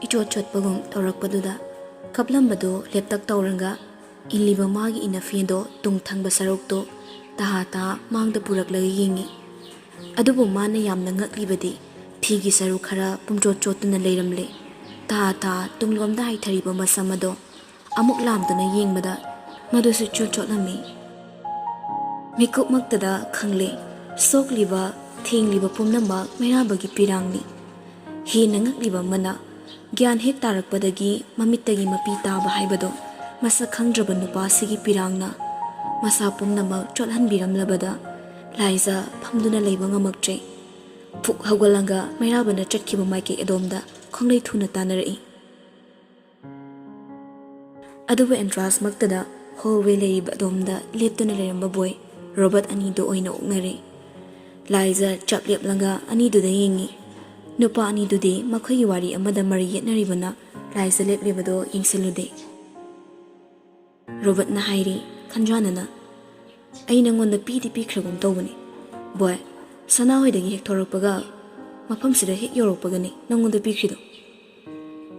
ꯏꯆꯣꯠ ꯆꯣꯠꯄꯒꯨꯝ ꯇꯧꯔꯛꯄꯗꯨꯗ ꯀꯞꯂꯝꯕꯗꯨ ꯂꯦꯞꯇꯛ ꯇꯧꯔꯒ ꯏꯜꯂꯤꯕ ꯃꯥꯒꯤ ꯏꯅꯐꯤꯗꯣ ꯇꯨꯡ ꯊꯪꯕ ꯁꯔꯨꯛꯇꯣ ꯇꯍꯥ ꯇꯍꯥ ꯃꯥꯡꯗ ꯄꯨꯔꯛꯂꯒ ꯌꯦꯡꯉꯤ꯫ ꯑꯗꯨꯕꯨ ꯃꯥꯅ ꯌꯥꯝꯅ ꯉꯛꯂꯤꯕꯗꯤ ꯐꯤꯒꯤ ꯁꯔꯨꯛ ꯈꯔ ꯄꯨꯝꯆꯣꯠ ꯆꯣꯠꯇꯨꯅ ꯂꯩꯔꯝꯂꯦ꯫ ꯇꯍꯥ ꯇꯍꯥ ꯇꯨꯡꯂꯣꯝꯗ ꯍꯥꯏꯊꯔꯤꯕ ꯃꯁꯝ ꯑꯗꯣ ꯑꯃꯨꯛ ꯂꯥꯝꯗꯨꯅ ꯌꯦꯡꯕꯗ ꯃꯗꯨꯁꯨ ꯆꯣꯠ ꯆꯣꯠꯂꯝꯃꯤ꯫ ꯃꯤꯀꯨꯞꯃꯛꯇꯗ ꯈꯪꯂꯦ, ꯁꯣꯛꯂꯤꯕ, ꯊꯦꯡꯂꯤꯕ ꯄꯨꯝꯅꯃꯛ ꯃꯩꯔꯥꯕꯒꯤ ꯄꯤꯔꯥꯡꯅꯤ꯫ ꯍꯦꯟꯅ ꯉꯛꯂꯤꯕ ꯑꯃꯅ, ꯒ꯭ꯌꯥꯟ ꯍꯦꯛ ꯇꯥꯔꯛꯄꯗꯒꯤ ꯃꯃꯤꯠꯇꯒꯤ ꯃꯄꯤ ꯇꯥꯕ ꯍꯥꯏꯕꯗꯣ ꯃꯁꯛ ꯈꯪꯗ꯭ꯔꯕ ꯅꯨꯄꯥꯁꯤꯒꯤ ꯄꯤꯔꯥꯡꯅ ꯃꯁꯥ ꯄꯨꯝꯅꯃꯛ ꯆꯣꯠꯍꯟꯕꯤꯔꯝꯂꯕꯗ ꯂꯥꯏꯖ ꯐꯝꯗꯨꯅ ꯂꯩꯕ ꯉꯝꯃꯛꯇ꯭ꯔꯦ꯫ ꯐꯨꯛ ꯍꯧꯒꯠꯂꯒ ꯃꯩꯔꯥꯕꯅ ꯆꯠꯈꯤꯕ ꯃꯥꯏꯀꯩ ꯑꯗꯣꯝꯗ ꯈꯣꯡꯂꯩ ꯊꯨꯅ ꯇꯥꯟꯅꯔꯛꯏ꯫ ꯑꯗꯨꯕꯨ ꯑꯦꯟꯇ꯭ꯔꯥꯟꯁꯃꯛꯇꯗ ꯍꯣꯜꯋꯦ ꯂꯩꯔꯤꯕ ꯑꯗꯣꯝꯗ ꯂꯦꯞꯇꯨꯅ ꯂꯩꯔꯝꯕ ꯕꯣꯏ ꯔꯣꯕꯔꯠ ꯑꯅꯤꯗꯨ ꯑꯣꯏꯅ ꯑꯣꯛꯅꯔꯦ꯫ ꯂꯥꯏꯖ ꯆꯞ ꯂꯦꯞꯂꯒ ꯑꯅꯤꯗꯨꯗ ꯌꯦꯡꯉꯤ꯫ ꯅꯨꯄꯥ ꯑꯅꯤꯗꯨꯗꯤ ꯃꯈꯣꯏꯒꯤ ꯋꯥꯔꯤ ꯑꯃꯗ ꯃꯔꯩ ꯌꯦꯠꯅꯔꯤꯕꯅ ꯂꯥꯏꯖ ꯂꯦꯞꯂꯤꯕꯗꯣ ꯌꯦꯡꯁꯤꯜꯂꯨꯗꯦ꯫ ꯔꯣꯕꯔꯠꯅ ꯍꯥꯏꯔꯤ ꯈꯟꯖꯥꯅꯅ, "ꯑꯩ ꯅꯪꯉꯣꯟꯗ ꯄꯤꯗꯤ ꯄꯤꯈ꯭ꯔꯒꯨꯝ ꯇꯧꯕꯅꯤ ꯕꯣꯏ꯫ ꯁꯅꯥ ꯍꯣꯏꯗꯒꯤ ꯍꯦꯛ ꯊꯣꯔꯛꯄꯒ ꯃꯐꯝꯁꯤꯗ ꯍꯦꯛ ꯌꯧꯔꯛꯄꯒꯅꯤ ꯅꯪꯉꯣꯟꯗ ꯄꯤꯈ꯭ꯔꯤꯗꯣ꯫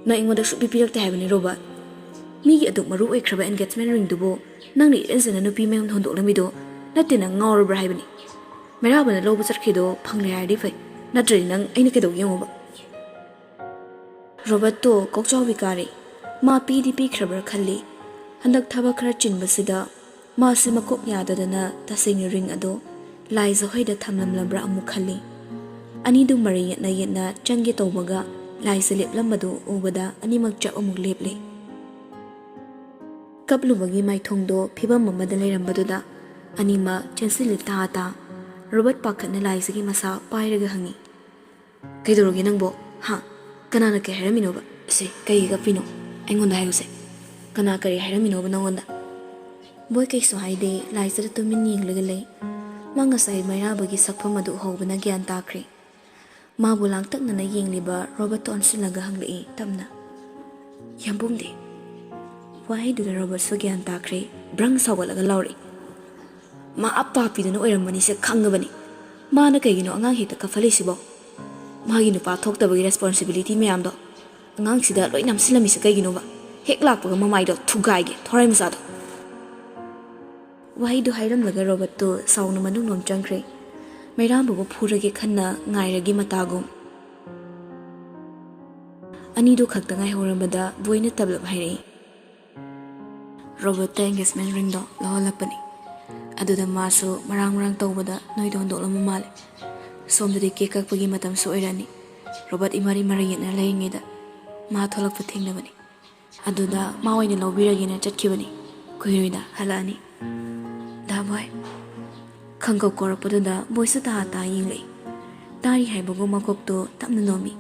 ꯅꯪ ꯑꯩꯉꯣꯟꯗ ꯁꯨꯛꯄꯤ ꯄꯤꯔꯛꯇꯦ ꯍꯥꯏꯕꯅꯤ ꯔꯣꯕꯔꯠ꯫" ꯃꯤꯒꯤ ꯑꯗꯨꯛ ꯃꯔꯨ ꯑꯣꯏꯈ꯭ꯔꯕ engagement ringꯗꯨꯕꯨ ꯅꯪꯅ ꯏꯔꯦꯟꯖꯅ ꯅꯨꯄꯤ ꯃꯌꯨꯝꯗ ꯍꯨꯟꯗꯣꯛꯂꯝꯃꯤꯗꯣ ꯅꯠꯇꯦ, ꯅꯪ ꯉꯥꯎꯔꯕ꯭ꯔꯥ ꯍꯥꯏꯕꯅꯤ꯫ ꯃꯩꯔꯥꯕꯅ ꯂꯧꯕ ꯆꯠꯈ꯭ꯔꯤꯗꯣ ꯐꯪꯂꯦ ꯍꯥꯏꯔꯗꯤ ꯐꯩ, ꯅꯠꯇ꯭ꯔꯗꯤ ꯅꯪ ꯑꯩꯅ ꯀꯩꯗꯧꯒꯦ ꯌꯦꯡꯉꯣꯕ꯫ ꯔꯣꯕꯔꯠꯇꯣ ꯀꯣꯛꯆꯥꯎꯕꯤ ꯀꯥꯔꯦ꯫ ꯃꯥ ꯄꯤꯗꯤ ꯄꯤꯈ꯭ꯔꯕ꯭ꯔꯥ ꯈꯜꯂꯤ꯫ ꯍꯟꯗꯛ ꯊꯕꯛ ꯈꯔ ꯆꯤꯟꯕꯁꯤꯗ ꯃꯥꯁꯦ ꯃꯀꯣꯛ ꯌꯥꯗꯗꯅ ꯇꯁꯦꯡꯅ ring ꯑꯗꯣ ꯂꯥꯏꯖ ꯍꯣꯏꯗ ꯊꯝꯂꯝꯂꯕ꯭ꯔꯥ ꯑꯃꯨꯛ ꯈꯜꯂꯤ꯫ ꯑꯅꯤꯗꯨ ꯃꯔꯩ ꯌꯦꯠꯅ ꯌꯦꯠꯅ ꯆꯪꯒꯦ ꯇꯧꯕꯒ ꯂꯥꯏꯖ ꯂꯦꯞꯂꯝꯕꯗꯨ ꯎꯕꯗ ꯑꯅꯤꯃꯛ ꯆꯞ ꯑꯃꯨꯛ ꯂꯦꯞꯂꯦ꯫ ꯀꯞꯂꯨꯕꯒꯤ ꯃꯥꯏꯊꯣꯡꯗꯣ ꯐꯤꯕꯝ ꯑꯃꯗ ꯂꯩꯔꯝꯕꯗꯨꯗ ꯑꯅꯤꯃꯛ ꯆꯦꯟꯁꯤꯜꯂꯤ ꯇꯥ ꯇꯥ꯫ ꯔꯣꯕꯔꯠ ꯄꯥꯈꯠꯅ ꯂꯥꯏꯖꯒꯤ ꯃꯁꯥ ꯄꯥꯏꯔꯒ ꯍꯪꯉꯤ, "ꯀꯩꯗꯧꯔꯒꯦ ꯅꯪꯕꯣ? ꯍꯥ? ꯀꯅꯥꯅ ꯀꯩ ꯍꯥꯏꯔꯝꯃꯤꯅꯣꯕ? ꯁꯦ, ꯀꯩꯒꯤ ꯀꯞꯄꯤꯅꯣ? ꯑꯩꯉꯣꯟꯗ ꯍꯥꯏꯌꯨꯁꯦ꯫ ꯀꯅꯥ ꯀꯔꯤ ꯍꯥꯏꯔꯝꯃꯤꯅꯣꯕ ꯅꯪꯉꯣꯟꯗ?" ꯕꯣꯏ ꯀꯩꯁꯨ ꯍꯥꯏꯗꯦ, ꯂꯥꯏꯖꯗ ꯇꯨꯃꯤꯟ ꯌꯦꯡꯂꯒ ꯂꯩ꯫ ꯃꯥ ꯉꯁꯥꯏ ꯃꯩꯔꯥꯕꯒꯤ ꯁꯛꯐꯝ ꯑꯗꯨ ꯎꯍꯧꯕꯅ ꯒ꯭ꯌꯥꯟ ꯇꯥꯈ꯭ꯔꯦ꯫ ꯃꯥꯕꯨ ꯂꯥꯡꯇꯛꯅꯅ ꯌꯦꯡꯂꯤꯕ ꯔꯣꯕꯔꯠꯇ ꯑꯣꯟꯁꯤꯜꯂꯒ ꯍꯪꯂꯛꯏ ꯇꯞꯅ, "ꯌꯥꯝꯕꯨꯡꯗꯤ?" ꯋꯥꯍꯩꯗꯨꯗ ꯔꯣꯕꯔꯠꯁꯨ ꯒ꯭ꯌꯥꯟ ꯇꯥꯈ꯭ꯔꯦ꯫ ꯕ꯭ꯔꯪ ꯁꯥꯎꯒꯠꯂꯒ ꯂꯥꯎꯔꯛꯏ, "ꯃꯥ ꯑꯄꯥꯄꯤꯗꯨꯅ ꯑꯣꯏꯔꯝꯃꯅꯤꯁꯦ ꯈꯪꯉꯕꯅꯤ꯫ ꯃꯥꯅ ꯀꯩꯒꯤꯅꯣ ꯑꯉꯥꯡ ꯍꯦꯛꯇ ꯀꯞꯍꯜꯂꯤꯁꯤꯕꯣ? ꯃꯥꯒꯤ ꯅꯨꯄꯥ ꯊꯣꯛꯇꯕꯒꯤ responsibility ꯃꯌꯥꯝꯗꯣ ꯑꯉꯥꯡꯁꯤꯗ ꯂꯣꯏ ꯅꯝꯁꯤꯜꯂꯝꯃꯤꯁꯦ ꯀꯩꯒꯤꯅꯣꯕ? ꯍꯦꯛ ꯂꯥꯛꯄꯒ ꯃꯃꯥꯏꯗꯣ ꯊꯨꯒꯥꯏꯒꯦ, ꯊꯣꯔꯥꯏ ꯃꯆꯥꯗꯣ!" ꯋꯥꯍꯩꯗꯨ ꯍꯥꯏꯔꯝꯂꯒ ꯔꯣꯕꯔꯠꯇꯨ ꯁꯥꯎꯅ ꯃꯅꯨꯡꯂꯣꯝ ꯆꯪꯈ꯭ꯔꯦ꯫ ꯃꯩꯔꯥꯕꯕꯨ ꯐꯨꯔꯒꯦ ꯈꯟꯅ ꯉꯥꯏꯔꯒꯤ ꯃꯇꯥꯒꯨꯝ꯫ ꯑꯅꯤꯗꯨ ꯈꯛꯇ ꯉꯥꯏꯍꯧꯔꯝꯕꯗ ꯕꯣꯏꯅ ꯇꯞꯂꯞ ꯍꯥꯏꯔꯛꯏ, "ꯔꯣꯕꯔꯠꯇ engagement ringꯗꯣ ꯂꯧꯍꯜꯂꯛꯄꯅꯤ꯫ ꯑꯗꯨꯗ ꯃꯥꯁꯨ ꯃꯔꯥꯡ ꯃꯔꯥꯡ ꯇꯧꯕꯗ ꯅꯣꯏꯗ ꯍꯨꯟꯗꯣꯛꯂꯝꯕ ꯃꯥꯜꯂꯦ꯫ ꯁꯣꯝꯗꯗꯤ cake ꯀꯛꯄꯒꯤ ꯃꯇꯝꯁꯨ ꯑꯣꯏꯔꯛꯑꯅꯤ꯫ ꯔꯣꯕꯔꯠ ꯏꯃꯥꯔꯤ ꯃꯔꯩ ꯌꯦꯠꯅ ꯂꯩꯔꯤꯉꯩꯗ ꯃꯥ ꯊꯣꯛꯂꯛꯄ ꯊꯦꯡꯅꯕꯅꯤ꯫ ꯑꯗꯨꯗ ꯃꯥ ꯑꯣꯏꯅ ꯂꯧꯕꯤꯔꯒꯦꯅ ꯆꯠꯈꯤꯕꯅꯤ꯫ ꯀꯨꯏꯔꯣꯏꯗ ꯍꯜꯂꯛꯑꯅꯤ꯫" "ꯗꯥ ꯕꯣꯏ?" ꯈꯪꯀꯧ ꯀꯧꯔꯛꯄꯗꯨꯗ ꯕꯣꯏꯁꯨ ꯇꯥ ꯇꯥ ꯌꯦꯡꯂꯛꯏ꯫ ꯇꯥꯔꯤ ꯍꯥꯏꯕꯒꯨꯝ ꯃꯀꯣꯛꯇꯣ ꯇꯞꯅ ꯅꯣꯝꯃꯤ꯫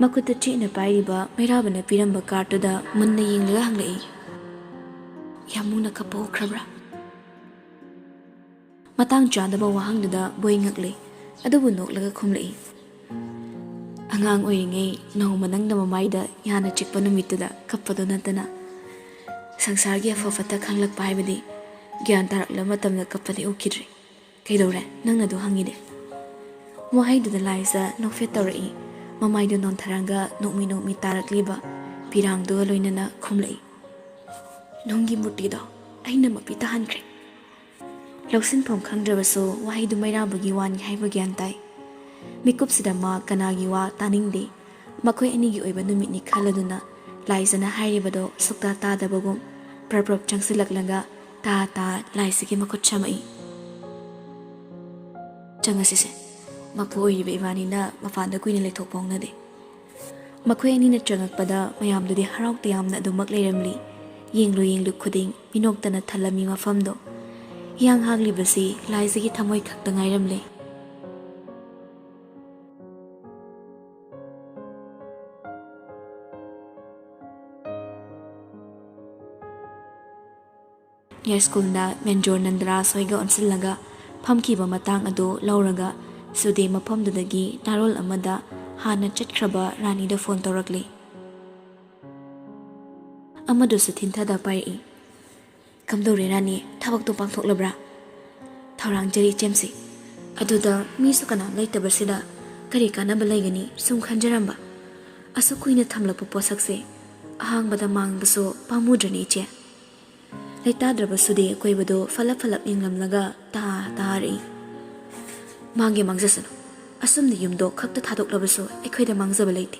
ꯃꯈꯨꯠꯇ ꯆꯦꯠꯅ ꯄꯥꯏꯔꯤꯕ ꯃꯩꯔꯥꯕꯅ ꯄꯤꯔꯝꯕ cardꯇꯨꯗ ꯃꯨꯟꯅ ꯌꯦꯡꯂꯒ ꯍꯪꯂꯛꯏ, "ꯌꯥꯝꯕꯨꯡꯅ ꯀꯞꯄ ꯎꯈ꯭ꯔꯕ꯭ꯔꯥ?" ꯃꯇꯥꯡ ꯆꯥꯗꯕ ꯋꯥꯍꯪꯗꯨꯗ ꯕꯣꯏ ꯉꯛꯂꯦ, ꯑꯗꯨꯕꯨ ꯅꯣꯛꯂꯒ ꯈꯨꯝꯂꯛꯏ, "ꯑꯉꯥꯡ ꯑꯣꯏꯔꯤꯉꯩ ꯅꯣꯡꯃ ꯅꯪꯅ ꯃꯃꯥꯏꯗ ꯌꯥꯅ ꯆꯤꯛꯄ ꯅꯨꯃꯤꯠꯇꯨꯗ ꯀꯞꯄꯗꯣ ꯅꯠꯇꯅ ꯁꯪꯁꯥꯔꯒꯤ ꯑꯐ ꯐꯠꯇ ꯈꯪꯂꯛꯄ ꯍꯥꯏꯕꯗꯤ ꯒ꯭ꯌꯥꯟ ꯇꯥꯔꯛꯂꯕ ꯃꯇꯝꯗ ꯀꯞꯄꯗꯤ ꯎꯈꯤꯗ꯭ꯔꯤ꯫ ꯀꯩꯗꯧꯔꯦ? ꯅꯪꯅ ꯑꯗꯨ ꯍꯪꯉꯤꯗꯤ?" ꯋꯥꯍꯩꯗꯨꯗ ꯂꯥꯏꯖ ꯅꯣꯛꯐꯦꯠ ꯇꯧꯔꯛꯏ꯫ ꯃꯃꯥꯏꯗꯨ ꯅꯣꯟꯊꯔꯒ ꯅꯣꯛꯃꯤ ꯅꯣꯛꯃꯤ ꯇꯥꯔꯛꯂꯤꯕ ꯄꯤꯔꯥꯡꯗꯨꯒ ꯂꯣꯏꯅꯅ ꯈꯨꯝꯂꯛꯏ, ꯅꯨꯡꯒꯤ ꯃꯨꯔꯇꯤꯗꯣ ꯑꯩꯅ ꯃꯄꯤ ꯇꯥꯍꯟꯈ꯭ꯔꯦ꯫ ꯂꯧꯁꯤꯟꯐꯝ ꯈꯪꯗ꯭ꯔꯕꯁꯨ ꯋꯥꯍꯩꯗꯨ ꯃꯩꯔꯥꯕꯒꯤ ꯋꯥꯅꯤ ꯍꯥꯏꯕ ꯒ꯭ꯌꯥꯟ ꯇꯥꯏ꯫ ꯃꯤꯀꯨꯞꯁꯤꯗ ꯃꯥ ꯀꯅꯥꯒꯤ ꯋꯥ ꯇꯥꯅꯤꯡꯗꯦ꯫ ꯃꯈꯣꯏ ꯑꯅꯤꯒꯤ ꯑꯣꯏꯕ ꯅꯨꯃꯤꯠꯅꯤ ꯈꯜꯂꯗꯨꯅ ꯂꯥꯏꯖꯅ ꯍꯥꯏꯔꯤꯕꯗꯣ ꯁꯨꯛꯇꯥ ꯇꯥꯗꯕꯒꯨꯝ ꯄ꯭ꯔꯞ ꯄ꯭ꯔꯞ ꯆꯪꯁꯤꯜꯂꯛꯂꯒ ꯇꯥ ꯇꯥ ꯂꯥꯏꯖꯒꯤ ꯃꯈꯨꯠ ꯁꯝꯃꯛꯏ꯫ "ꯆꯪꯉꯁꯤꯁꯦ꯫ ꯃꯄꯨ ꯑꯣꯏꯔꯤꯕ ꯏꯕꯥꯅꯤꯅ ꯃꯄꯥꯟꯗ ꯀꯨꯏꯅ ꯂꯩꯊꯣꯛꯄ ꯍꯧꯅꯗꯦ꯫" ꯃꯈꯣꯏ ꯑꯅꯤꯅ ꯆꯪꯉꯛꯄꯗ ꯃꯌꯥꯝꯗꯨꯗꯤ ꯍꯔꯥꯎ ꯇꯌꯥꯝꯅ ꯑꯗꯨꯃꯛ ꯂꯩꯔꯝꯂꯤ꯫ ꯌꯦꯡꯂꯨ ꯌꯦꯡꯂꯨ ꯈꯨꯗꯤꯡ ꯃꯤꯅꯣꯛꯇꯅ ꯊꯜꯂꯝꯃꯤ ꯃꯐꯝꯗꯣ꯫ ꯍꯤꯌꯥꯡ ꯍꯥꯡꯂꯤꯕꯁꯤ ꯂꯥꯏꯖꯒꯤ ꯊꯃꯣꯏ ꯈꯛꯇ ꯉꯥꯏꯔꯝꯂꯦ꯫ ꯌꯥꯏꯁ꯭ꯀꯨꯜꯅ ꯃꯦꯟꯖꯣꯔ ꯅꯟꯗꯔꯥꯖ ꯍꯣꯏꯒ ꯑꯣꯟꯁꯤꯜꯂꯒ ꯐꯝꯈꯤꯕ ꯃꯇꯥꯡ ꯑꯗꯨ ꯂꯧꯔꯒ ꯁꯨꯗꯦ ꯃꯐꯝꯗꯨꯗꯒꯤ ꯅꯥꯔꯣꯜ ꯑꯃꯗ ꯍꯥꯟꯅ ꯆꯠꯈ꯭ꯔꯕ ꯔꯥꯅꯤꯗ ꯐꯣꯟ ꯇꯧꯔꯛꯂꯤ꯫ ꯑꯃꯗꯨꯁꯨ ꯊꯤꯟꯊꯗ ꯄꯥꯏꯔꯛꯏ꯫ "ꯀꯝꯗꯧꯔꯦ ꯔꯥꯅꯤ, ꯊꯕꯛꯇꯣ ꯄꯥꯡꯊꯣꯛꯂꯕ꯭ꯔꯥ?" "ꯊꯧꯔꯥꯡꯖꯔꯤ ꯏꯆꯦꯝꯁꯤ꯫ ꯑꯗꯨꯗ ꯃꯤꯁꯨ ꯀꯅꯥꯝ ꯂꯩꯇꯕꯁꯤꯗ ꯀꯔꯤ ꯀꯥꯟꯅꯕ ꯂꯩꯒꯅꯤ ꯁꯨꯝ ꯈꯟꯖꯔꯝꯕ꯫ ꯑꯁꯨꯛ ꯀꯨꯏꯅ ꯊꯝꯂꯛꯄ ꯄꯣꯠꯁꯛꯁꯦ ꯑꯍꯥꯡꯕꯗ ꯃꯥꯡꯕꯁꯨ ꯄꯥꯝꯃꯨꯗ꯭ꯔꯅꯦ ꯏꯆꯦ?" ꯂꯩꯇꯥꯗ꯭ꯔꯕ ꯁꯨꯗꯦ ꯑꯀꯣꯏꯕꯗꯣ ꯐꯠꯂꯞ ꯐꯠꯂꯞ ꯌꯦꯡꯂꯝꯂꯒ ꯇꯥ ꯇꯥꯔꯛꯏ꯫ "ꯃꯥꯡꯒꯦ ꯃꯥꯡꯖꯁꯅꯨ꯫ ꯑꯁꯨꯝꯅ ꯌꯨꯝꯗꯣ ꯈꯛꯇ ꯊꯥꯗꯣꯛꯂꯕꯁꯨ ꯑꯩꯈꯣꯏꯗ ꯃꯥꯡꯖꯕ ꯂꯩꯇꯦ꯫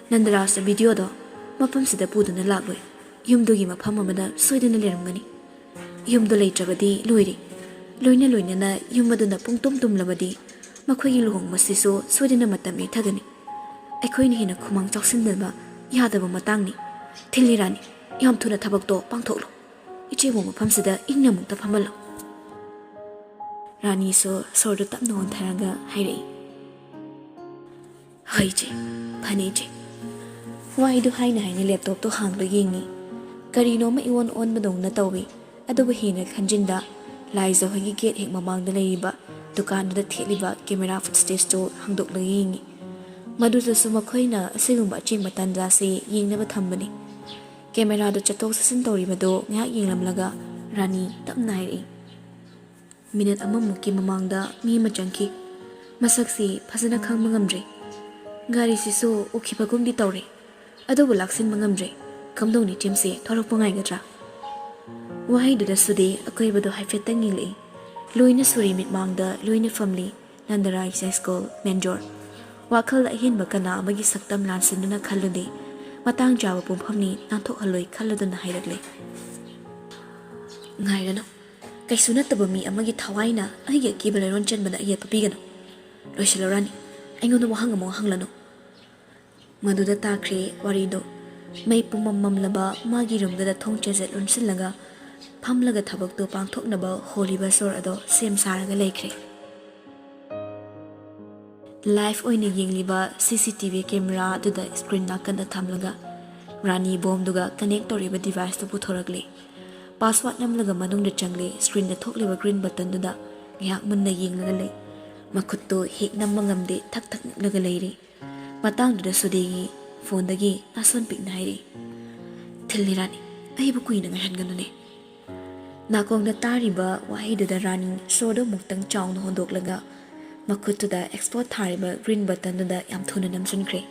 ꯅꯟꯗꯔꯥꯖꯅ ꯚꯤꯗꯤꯑꯣꯗꯣ ꯃꯐꯝꯁꯤꯗ ꯄꯨꯗꯨꯅ ꯂꯥꯛꯂꯣꯏ꯫ ꯌꯨꯝꯗꯨꯒꯤ ꯃꯐꯝ ꯑꯃꯗ ꯁꯣꯏꯗꯅ ꯂꯩꯔꯝꯒꯅꯤ꯫ ꯌꯨꯝꯗꯣ ꯂꯩꯇ꯭ꯔꯕꯗꯤ ꯂꯣꯏꯔꯦ꯫ ꯂꯣꯏꯅ ꯂꯣꯏꯅꯅ ꯌꯨꯝ ꯑꯗꯨꯅ ꯄꯨꯡꯇꯨꯝ ꯇꯨꯝꯂꯕꯗꯤ ꯃꯈꯣꯏꯒꯤ ꯂꯨꯍꯣꯡꯕꯁꯤꯁꯨ ꯁꯣꯏꯗꯅ ꯃꯇꯝ ꯃꯦꯊꯒꯅꯤ꯫ ꯑꯩꯈꯣꯏꯅ ꯍꯦꯟꯅ ꯈꯨꯃꯥꯡ ꯆꯥꯎꯁꯤꯟꯗꯕ ꯌꯥꯗꯕ ꯃꯇꯥꯡꯅꯤ꯫ ꯊꯤꯜꯂꯤ ꯔꯥꯅꯤ, ꯌꯥꯝ ꯊꯨꯅ ꯊꯕꯛꯇꯣ ꯄꯥꯡꯊꯣꯛꯂꯣ꯫ ꯏꯆꯦꯕꯨ ꯃꯐꯝꯁꯤꯗ ꯏꯪꯅ ꯑꯃꯨꯛꯇ ꯐꯝꯍꯜꯂꯣ꯫" ꯔꯥꯅꯤꯁꯨ ꯁꯣꯔꯗꯨ ꯇꯞꯅ ꯍꯣꯟꯊꯔꯒ ꯍꯥꯏꯔꯛꯏ꯫ "ꯍꯣꯏ ꯏꯆꯦ, ꯐꯅꯤ ꯏꯆꯦ꯫" ꯋꯥꯍꯩꯗꯨ ꯍꯥꯏꯅ ꯍꯥꯏꯅ ꯂꯦꯞꯇꯣꯞꯇꯣ ꯍꯥꯡꯗꯨ ꯌꯦꯡꯉꯤ꯫ ꯀꯔꯤꯅꯣꯃ ꯏꯑꯣꯟ ꯑꯣꯟꯕꯗꯧꯅ ꯇꯧꯏ꯫ ꯑꯗꯨꯕꯨ ꯍꯦꯟꯅ ꯈꯟꯖꯤꯟꯗ ꯂꯥꯏꯖ ꯍꯣꯏꯒꯤ ꯒꯦꯠ ꯍꯦꯛ ꯃꯃꯥꯡꯗ ꯂꯩꯔꯤꯕ ꯗꯨꯀꯥꯟꯗꯨꯗ ꯊꯦꯠꯂꯤꯕ ꯀꯦꯃꯦꯔꯥ ꯐꯨꯠꯁꯇꯦꯖꯇꯨ ꯍꯥꯡꯗꯣꯛꯂꯒ ꯌꯦꯡꯉꯤ꯫ ꯃꯗꯨꯗꯁꯨ ꯃꯈꯣꯏꯅ ꯑꯁꯤꯒꯨꯝꯕ ꯑꯆꯦꯡꯕ ꯇꯥꯟꯖꯥꯁꯤ ꯌꯦꯡꯅꯕ ꯊꯝꯕꯅꯤ꯫ ꯀꯦꯃꯦꯔꯥꯗꯨ ꯆꯠꯊꯣꯛ ꯆꯠꯁꯤꯟ ꯇꯧꯔꯤꯕꯗꯨ ꯉꯥꯏꯍꯥꯛ ꯌꯦꯡꯂꯝꯂꯒ ꯔꯥꯅꯤ ꯇꯞꯅ ꯍꯥꯏꯔꯛꯏ꯫ "ꯃꯤꯅꯠ ꯑꯃꯃꯨꯛꯀꯤ ꯃꯃꯥꯡꯗ ꯃꯤ ꯑꯃ ꯆꯪꯈꯤ꯫ ꯃꯁꯛꯁꯤ ꯐꯖꯅ ꯈꯪꯕ ꯉꯝꯗ꯭ꯔꯦ꯫ ꯒꯥꯔꯤꯁꯤꯁꯨ ꯎꯈꯤꯕꯒꯨꯝꯗꯤ ꯇꯧꯔꯦ, ꯑꯗꯨꯕꯨ ꯂꯥꯛꯁꯤꯟꯕ ꯉꯝꯗ꯭ꯔꯦ꯫ ꯀꯝꯗꯧꯅꯤ ꯏꯆꯦꯝꯁꯦ, ꯊꯣꯔꯛꯄ ꯉꯥꯏꯒꯗ꯭ꯔꯥ?" ꯋꯥꯍꯩꯗꯨꯗ ꯁꯨꯗꯦ ꯑꯀꯣꯏꯕꯗꯣ ꯍꯥꯏꯐꯦꯠꯇꯪ ꯌꯦꯡꯂꯛꯏ꯫ ꯂꯣꯏꯅ ꯁꯨꯔꯤ ꯃꯤꯠꯃꯥꯡꯗ ꯂꯣꯏꯅ ꯐꯝꯂꯤ꯫ ꯅꯟꯗꯔꯥꯏ ꯍꯥꯏ ꯁ꯭ꯀꯨꯜ, ꯃꯦꯟꯖꯣꯔ꯫ ꯋꯥꯈꯜꯗ ꯑꯍꯦꯟꯕ ꯀꯅꯥ ꯑꯃꯒꯤ ꯁꯛꯇꯝ ꯂꯥꯟꯁꯤꯟꯗꯨꯅ ꯈꯜꯂꯨꯗꯦ꯫ ꯃꯇꯥꯡ ꯆꯥꯕ ꯄꯨꯡꯐꯝꯅꯤ, ꯅꯥꯟꯊꯣꯛꯍꯜꯂꯣꯏ ꯈꯜꯂꯗꯨꯅ ꯍꯥꯏꯔꯛꯂꯦ꯫ ꯉꯥꯏꯔꯅꯨ꯫ ꯀꯩꯁꯨ ꯅꯠꯇꯕ ꯃꯤ ꯑꯃꯒꯤ ꯊꯋꯥꯏꯅ ꯑꯩꯒꯤ ꯑꯀꯤꯕ ꯂꯩꯔꯣꯟ ꯆꯦꯟꯕꯗ ꯑꯌꯦꯠꯄ ꯄꯤꯒꯅꯨ꯫ ꯂꯣꯏꯁꯤꯜꯂꯣ ꯔꯥꯅꯤ꯫ ꯑꯩꯉꯣꯟꯗ ꯋꯥꯍꯪ ꯑꯃꯨꯛ ꯍꯪꯂꯅꯨ꯫ ꯃꯗꯨꯗ ꯇꯥꯈ꯭ꯔꯦ ꯋꯥꯔꯤꯗꯣ꯫ ꯃꯩ ꯄꯨꯝꯃꯝ ꯃꯝꯂꯕ ꯃꯥꯒꯤ ꯔꯨꯝꯗꯨꯗ ꯊꯣꯡ ꯆꯦꯖꯦꯠ ꯂꯣꯟꯁꯤꯜꯂꯒ ꯐꯝꯂꯒ ꯊꯕꯛꯇꯣ ꯄꯥꯡꯊꯣꯛꯅꯕ ꯍꯣꯜꯂꯤꯕ ꯁꯣꯔ ꯑꯗꯣ ꯁꯦꯝ ꯁꯥꯔꯒ ꯂꯩꯈ꯭ꯔꯦ꯫ ꯂꯥꯏꯐ ꯑꯣꯏꯅ ꯌꯦꯡꯂꯤꯕ ꯁꯤ ꯁꯤ ꯇꯤ ꯚꯤ ꯀꯦꯃꯦꯔꯥ ꯑꯗꯨꯗ ꯁ꯭ꯀ꯭ꯔꯤꯟ ꯅꯥꯀꯟꯗ ꯊꯝꯂꯒ ꯔꯥꯅꯤ ꯕꯣꯝꯗꯨꯒ ꯀꯅꯦꯛ ꯇꯧꯔꯤꯕ ꯗꯤꯚꯥꯏꯁꯇꯨ ꯄꯨꯊꯣꯔꯛꯂꯦ꯫ ꯄꯥꯁꯋꯥꯔꯗ ꯅꯝꯂꯒ ꯃꯅꯨꯡꯗ ꯆꯪꯂꯦ꯫ ꯁ꯭ꯀ꯭ꯔꯤꯟꯗ ꯊꯣꯛꯂꯤꯕ ꯒ꯭ꯔꯤꯟ ꯕꯇꯟꯗꯨꯗ ꯉꯥꯏꯍꯥꯛ ꯃꯨꯟꯅ ꯌꯦꯡꯂꯒ ꯂꯩ꯫ ꯃꯈꯨꯠꯇꯣ ꯍꯦꯛ ꯅꯝꯕ ꯉꯝꯗꯦ, ꯊꯛ ꯊꯛ ꯅꯤꯛꯂꯒ ꯂꯩꯔꯤ꯫ ꯃꯇꯥꯡꯗꯨꯗ ꯁꯨꯗꯦꯒꯤ ꯐꯣꯟꯗꯒꯤ ꯅꯥꯁꯣꯟ ꯄꯤꯛꯅ ꯍꯥꯏꯔꯤ, "ꯊꯤꯜꯂꯤ ꯔꯥꯅꯤ, ꯑꯩꯕꯨ ꯀꯨꯏꯅ ꯉꯥꯏꯍꯟꯒꯅꯨꯅꯦ"꯫ ꯅꯥꯀꯣꯡꯗ ꯇꯥꯔꯤꯕ ꯋꯥꯍꯩꯗꯨꯗ ꯔꯥꯅꯤ ꯁꯣꯔꯗꯨ ꯑꯃꯨꯛꯇꯪ ꯆꯥꯎꯅ ꯍꯣꯟꯗꯣꯛꯂꯒ ꯃꯈꯨꯠꯇꯨꯗ ꯑꯦꯛꯁꯄꯣꯔꯠ ꯊꯥꯔꯤꯕ ꯒ꯭ꯔꯤꯟ ꯕꯇꯟꯗꯨꯗ ꯌꯥꯝ ꯊꯨꯅ ꯅꯝꯁꯤꯟꯈ꯭ꯔꯦ꯫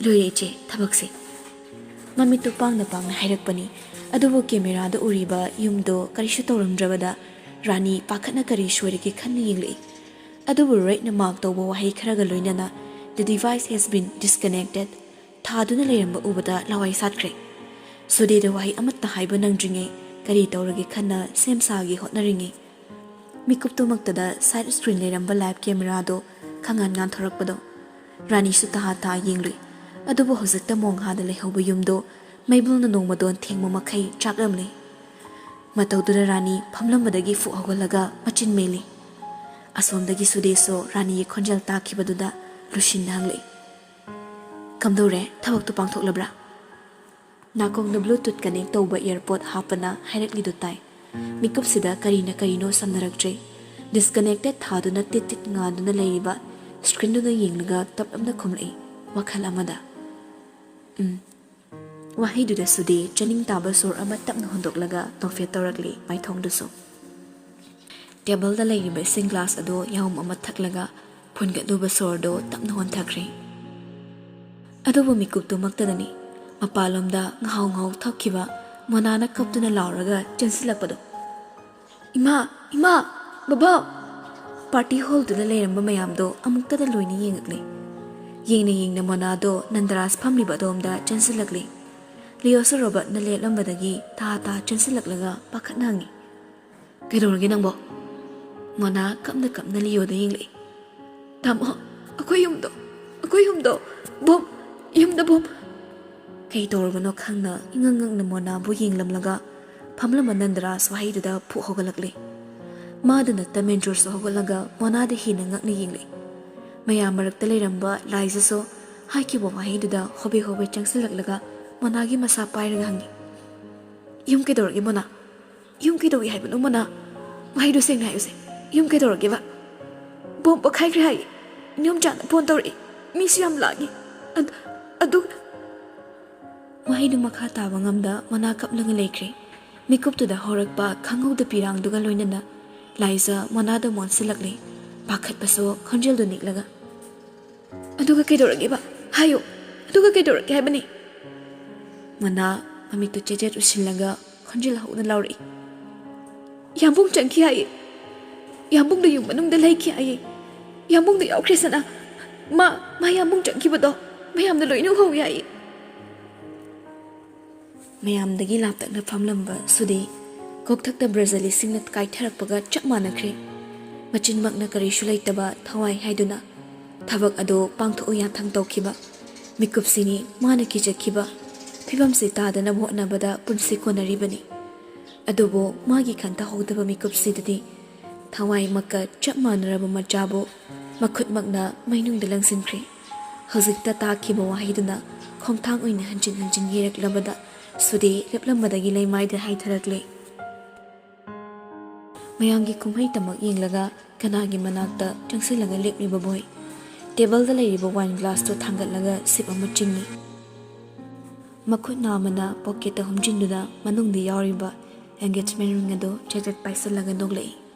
"ꯂꯣꯏꯔꯦ ꯏꯆꯦ, ꯊꯕꯛꯁꯦ"꯫ ꯃꯃꯤꯠꯇꯨ ꯄꯥꯡꯅ ꯄꯥꯡꯅ ꯍꯥꯏꯔꯛꯄꯅꯤ꯫ ꯑꯗꯨꯕꯨ ꯀꯦꯃꯦꯔꯥꯗ ꯎꯔꯤꯕ ꯌꯨꯝꯗꯣ ꯀꯔꯤꯁꯨ ꯇꯧꯔꯝꯗ꯭ꯔꯕꯗ ꯔꯥꯅꯤ ꯄꯥꯈꯠꯅ ꯀꯔꯤ ꯁꯣꯏꯔꯒꯦ ꯈꯟꯅ ꯌꯦꯡꯂꯛꯏ꯫ ꯑꯗꯨꯕꯨ ꯔꯣꯍꯤꯠꯅ ꯃꯥꯔꯛ ꯇꯧꯕ ꯋꯥꯍꯩ ꯈꯔꯒ ꯂꯣꯏꯅꯅ "The device has been disconnected" ꯊꯥꯗꯨꯅ ꯂꯩꯔꯝꯕ ꯎꯕꯗ ꯂꯋꯥꯏ ꯁꯥꯠꯈ꯭ꯔꯦ꯫ ꯁꯨꯗꯦꯗ ꯋꯥꯍꯩ ꯑꯃꯠꯇ ꯍꯥꯏꯕ ꯅꯪꯗ꯭ꯔꯤꯉꯩ ꯀꯔꯤ ꯇꯧꯔꯒꯦ ꯈꯟꯅ ꯁꯦꯝ ꯁꯥꯒꯦ ꯍꯣꯠꯅꯔꯤꯉꯩ ꯃꯤꯀꯨꯞꯇꯨꯃꯛꯇꯗ ꯁꯥꯏꯠ ꯁ꯭ꯀ꯭ꯔꯤꯟ ꯂꯩꯔꯝꯕ ꯂꯥꯏꯚ ꯀꯦꯃꯦꯔꯥꯗꯣ ꯈꯪꯉꯥꯟ ꯉꯥꯟꯊꯣꯔꯛꯄꯗꯣ꯫ ꯔꯥꯅꯤꯁꯨ ꯇꯍꯥ ꯇꯍꯥ ꯌꯦꯡꯂꯨꯏ꯫ ꯑꯗꯨꯕꯨ ꯍꯧꯖꯤꯛꯇ ꯃꯣꯡꯍꯥꯗ ꯂꯩꯍꯧꯕ ꯌꯨꯝꯗꯣ ꯃꯩꯕꯨꯜꯅ ꯅꯣꯡꯃꯗꯣꯟ ꯊꯦꯡꯕ ꯃꯈꯩ ꯆꯥꯛꯂꯝꯂꯦ꯫ ꯃꯇꯧꯗꯨꯗ ꯔꯥꯅꯤ ꯐꯝꯂꯝꯕꯗꯒꯤ ꯐꯨꯛ ꯍꯧꯒꯠꯂꯒ ꯃꯆꯤꯟ ꯃꯦꯜꯂꯤ꯫ ꯑꯁꯣꯝꯗꯒꯤ ꯁꯨꯗꯦꯁꯁꯨ ꯔꯥꯅꯤꯒꯤ ꯈꯣꯟꯖꯦꯜ ꯇꯥꯈꯤꯕꯗꯨꯗ ꯂꯨꯁꯤꯟꯅ ꯍꯪꯂꯛꯏ, "ꯀꯝꯗꯧꯔꯦ? ꯊꯕꯛꯇꯨ ꯄꯥꯡꯊꯣꯛꯂꯕ꯭ꯔꯥ?" ꯅꯥꯀꯣꯡꯗ ꯕ꯭ꯂꯨꯇꯨꯠ ꯀꯅꯦꯛ ꯇꯧꯕ ꯏꯌꯔꯄꯣꯠ ꯍꯥꯞꯄꯅ ꯍꯥꯏꯔꯛꯂꯤꯗꯨ ꯇꯥꯏ꯫ ꯃꯤꯀꯨꯞꯁꯤꯗ ꯀꯔꯤꯅ ꯀꯔꯤꯅꯣ ꯁꯝꯅꯔꯛꯇ꯭ꯔꯦ꯫ ꯗꯤꯁꯀꯅꯦꯛꯇꯦꯠ ꯊꯥꯗꯨꯅ ꯇꯤꯠ ꯇꯤꯠ ꯉꯥꯟꯗꯨꯅ ꯂꯩꯔꯤꯕ ꯁ꯭ꯀ꯭ꯔꯤꯟꯗꯨꯗ ꯌꯦꯡꯂꯒ ꯇꯞꯂꯞꯅ ꯈꯨꯝꯂꯛꯏ, ꯋꯥꯈꯜ ꯑꯃꯗ꯫ "ꯎꯝ"꯫ ꯋꯥꯍꯩꯗꯨꯗ ꯁꯨꯗꯦ ꯆꯥꯅꯤꯡ ꯇꯥꯕ ꯁꯣꯔ ꯑꯃ ꯇꯞꯅ ꯍꯣꯟꯗꯣꯛꯂꯒ ꯅꯣꯛꯐꯦꯠ ꯇꯧꯔꯛꯂꯤ ꯃꯥꯏꯊꯣꯡꯗꯨꯁꯨ꯫ ꯇꯦꯕꯜꯗ ꯂꯩꯔꯤꯕ ꯏꯁꯤꯡ ꯒ꯭ꯂꯥꯁ ꯑꯗꯨ ꯌꯥꯍꯨꯝ ꯑꯃ ꯊꯛꯂꯒ ꯐꯨꯟꯒꯠꯂꯨꯕ ꯁꯣꯔꯗꯨ ꯇꯞꯅ ꯍꯣꯟꯊꯈ꯭ꯔꯦ꯫ ꯑꯗꯨꯕꯨ ꯃꯤꯀꯨꯞꯇꯨꯃꯛꯇꯗꯅꯤ ꯃꯄꯥꯟꯂꯣꯝꯗ ꯉꯍꯥꯎ ꯉꯍꯥꯎ ꯊꯣꯛꯈꯤꯕ ꯃꯣꯅꯥꯅ ꯀꯞꯇꯨꯅ ꯂꯥꯎꯔꯒ ꯆꯦꯟꯁꯤꯜꯂꯛꯄꯗꯣ꯫ "ꯏꯃꯥ! ꯏꯃꯥ! ꯕꯕꯥ!" ꯄꯥꯔꯇꯤ ꯍꯣꯜꯗꯨꯗ ꯂꯩꯔꯝꯕ ꯃꯌꯥꯝꯗꯣ ꯑꯃꯨꯛꯇꯗ ꯂꯣꯏꯅ ꯌꯦꯡꯉꯛꯂꯦ꯫ ꯌꯦꯡꯅ ꯌꯦꯡꯅ ꯃꯣꯅꯥꯗꯣ ꯅꯟꯗꯔꯥꯖ ꯐꯝꯂꯤꯕ ꯑꯗꯣꯝꯗ ꯆꯦꯟꯁꯤꯜꯂꯛꯂꯦ꯫ ꯂꯤꯌꯣꯁꯨ ꯔꯣꯕꯔꯠꯅ ꯂꯦꯞꯂꯝꯕꯗꯒꯤ ꯊꯥ ꯊꯥ ꯆꯦꯟꯁꯤꯜꯂꯛꯂꯒ ꯄꯥꯈꯠꯅ ꯍꯪꯉꯤ, "ꯀꯩꯗꯧꯔꯒꯦ ꯅꯪꯕꯣ?" ꯃꯣꯅꯥ ꯀꯞꯅ ꯀꯞꯅ ꯂꯤꯌꯣꯗ ꯌꯦꯡꯂꯛꯏ꯫ "ꯇꯥꯃꯣ, ꯑꯩꯈꯣꯏ ꯌꯨꯝꯗꯣ, ꯑꯩꯈꯣꯏ ꯌꯨꯝꯗꯣ ꯕꯣꯝ, ꯌꯨꯝꯗ ꯕꯣꯝ!" ꯀꯩ ꯇꯧꯔꯕꯅꯣ ꯈꯪꯅ ꯏꯉꯛ ꯉꯛꯅ ꯃꯣꯅꯥꯕꯨ ꯌꯦꯡꯂꯝꯂꯒ ꯐꯝꯂꯝꯕ ꯅꯟꯗꯔꯥꯖ ꯋꯥꯍꯩꯗꯨꯗ ꯐꯨꯛ ꯍꯧꯒꯠꯂꯛꯂꯦ꯫ ꯃꯥꯗ ꯅꯠꯇ ꯃꯦꯟꯖꯣꯔꯁꯨ ꯍꯧꯒꯠꯂꯒ ꯃꯣꯅꯥꯗ ꯍꯦꯟꯅ ꯉꯛꯅ ꯌꯦꯡꯂꯦ꯫ ꯃꯌꯥꯝ ꯃꯔꯛꯇ ꯂꯩꯔꯝꯕ ꯂꯥꯏꯖꯁꯨ ꯍꯥꯏꯈꯤꯕ ꯋꯥꯍꯩꯗꯨꯗ ꯍꯣꯕꯦ ꯍꯣꯕꯦ ꯆꯪꯁꯤꯜꯂꯛꯂꯒ ꯃꯣꯅꯥꯒꯤ ꯃꯁꯥ ꯄꯥꯏꯔꯒ ꯍꯪꯉꯤ, "ꯌꯨꯝ ꯀꯩꯗꯧꯔꯒꯦ ꯃꯣꯅꯥ? ꯌꯨꯝ ꯀꯩꯗꯧꯏ ꯍꯥꯏꯕꯅꯣ ꯃꯣꯅꯥ? ꯋꯥꯍꯩꯗꯨ ꯁꯦꯡꯅ ꯍꯥꯏꯌꯨꯁꯦ꯫ ꯌꯨꯝ ꯀꯩꯗꯧꯔꯒꯦꯕ? ꯕꯣꯝ ꯄꯣꯈꯥꯏꯈ꯭ꯔꯦ ꯍꯥꯏꯌꯦ꯫ ꯏꯅꯣꯝꯆꯥꯅ ꯐꯣꯟ ꯇꯧꯔꯛꯏ꯫ ꯃꯤꯁꯨ ꯌꯥꯝ ꯂꯥꯡꯉꯤ꯫ ꯑꯗ-, ꯑꯗꯨ" ꯋꯥꯍꯩꯗꯨ ꯃꯈꯥ ꯇꯥꯕ ꯉꯝꯗ ꯃꯣꯅꯥ ꯀꯞꯂꯒ ꯂꯩꯈ꯭ꯔꯦ꯫ ꯃꯤꯀꯨꯞꯇꯨꯗ ꯍꯧꯔꯛꯄ ꯈꯪꯍꯧꯗ ꯄꯤꯔꯥꯡꯗꯨꯒ ꯂꯣꯏꯅꯅ ꯂꯥꯏꯖ ꯃꯣꯅꯥꯗ ꯃꯣꯟꯁꯤꯜꯂꯛꯂꯦ꯫ ꯄꯥꯈꯠꯄꯁꯨ ꯈꯣꯟꯖꯦꯜꯗꯨ ꯅꯤꯛꯂꯒ, "ꯑꯗꯨꯒ ꯀꯩꯗꯧꯔꯒꯦꯕ? ꯍꯥꯏꯌꯨ, ꯑꯗꯨꯒ ꯀꯩꯗꯧꯔꯒꯦ ꯍꯥꯏꯕꯅꯤ?" ꯃꯣꯅꯥ ꯃꯃꯤꯠꯇꯨ ꯆꯦꯠ ꯆꯦꯠ ꯎꯏꯁꯤꯜꯂꯒ ꯈꯣꯟꯖꯦꯜ ꯍꯧꯅ ꯂꯥꯎꯔꯛꯏ, "ꯌꯥꯝꯕꯨꯡ ꯆꯪꯈꯤ ꯍꯥꯏꯌꯦ꯫ ꯌꯥꯝꯕꯨꯡꯗ ꯌꯨꯝ ꯃꯅꯨꯡꯗ ꯂꯩꯈꯤ ꯍꯥꯏꯌꯦ꯫ ꯌꯥꯝꯕꯨꯡꯗ ꯌꯥꯎꯈ꯭ꯔꯦ ꯁꯅꯥ꯫ ꯃꯥ, ꯃꯥ ꯌꯥꯝꯕꯨꯡ ꯆꯪꯈꯤꯕꯗꯣ ꯃꯌꯥꯝꯅ ꯂꯣꯏꯅ ꯎꯍꯧꯏ ꯍꯥꯏꯌꯦ꯫" ꯃꯌꯥꯝꯗꯒꯤ ꯂꯥꯞꯇꯛꯅ ꯐꯝꯂꯝꯕ ꯁꯨꯗꯤ ꯀꯣꯛꯊꯛꯇ ꯕ꯭ꯔꯖꯂꯤꯁꯤꯡꯅ ꯀꯥꯏꯊꯔꯛꯄꯒ ꯆꯞ ꯃꯥꯟꯅꯈ꯭ꯔꯦ꯫ ꯃꯆꯤꯟꯃꯛꯅ ꯀꯔꯤꯁꯨ ꯂꯩꯇꯕ ꯊꯋꯥꯏ ꯍꯥꯏꯗꯨꯅ ꯊꯕꯛ ꯑꯗꯨ ꯄꯥꯡꯊꯣꯛꯎ ꯌꯥꯊꯪ ꯇꯧꯈꯤꯕ ꯃꯤꯀꯨꯞꯁꯤꯅꯤ ꯃꯥꯅ ꯀꯤꯖꯈꯤꯕ꯫ ꯐꯤꯕꯝꯁꯤ ꯇꯥꯗꯅꯕ ꯍꯣꯠꯅꯕꯗ ꯄꯨꯟꯁꯤ ꯀꯣꯟꯅꯔꯤꯕꯅꯤ꯫ ꯑꯗꯨꯕꯨ ꯃꯥꯒꯤ ꯈꯟꯊꯍꯧꯗꯕ ꯃꯤꯀꯨꯞꯁꯤꯗꯗꯤ ꯊꯋꯥꯏꯃꯛꯀ ꯆꯞ ꯃꯥꯟꯅꯔꯕ ꯃꯆꯥꯕꯨ ꯃꯈꯨꯠꯃꯛꯅ ꯃꯩꯅꯨꯡꯗ ꯂꯪꯁꯤꯟꯈ꯭ꯔꯦ꯫ ꯍꯧꯖꯤꯛꯇ ꯇꯥꯈꯤꯕ ꯋꯥꯍꯩꯗꯨꯅ ꯈꯣꯡꯊꯥꯡ ꯑꯣꯏꯅ ꯍꯟꯖꯤꯟ ꯍꯟꯖꯤꯟ ꯌꯩꯔꯛꯂꯕꯗ ꯁꯨꯗꯤ ꯂꯦꯞꯂꯝꯕꯗꯒꯤ ꯂꯩꯃꯥꯏꯗ ꯍꯥꯏꯊꯔꯛꯂꯦ꯫ ꯃꯌꯥꯝꯒꯤ ꯀꯨꯝꯍꯩ ꯇꯃꯛ ꯌꯦꯡꯂꯒ ꯀꯅꯥꯒꯤ ꯃꯅꯥꯛꯇ ꯆꯪꯁꯤꯜꯂꯒ ꯂꯦꯞꯂꯤꯕꯕꯣꯏ ꯇꯦꯕꯜꯗ ꯂꯩꯔꯤꯕ ꯋꯥꯏꯟ ꯒ꯭ꯂꯥꯁꯇꯨ ꯊꯥꯡꯒꯠꯂꯒ ꯁꯤꯞ ꯑꯃ ꯆꯤꯡꯏ꯫ ꯃꯈꯨꯠ ꯅꯥꯝꯃꯅ ꯄꯣꯀꯦꯠꯇ ꯍꯨꯝꯖꯤꯟꯗꯨꯅ ꯃꯅꯨꯡꯗ ꯌꯥꯎꯔꯤꯕ ꯑꯦꯡꯒꯦꯖꯃꯦꯟ ꯔꯤꯡ ꯑꯗꯨ ꯆꯦꯠ ꯆꯦꯠ ꯄꯥꯏꯁꯤꯜꯂꯒ ꯅꯣꯛꯂꯛꯏ꯫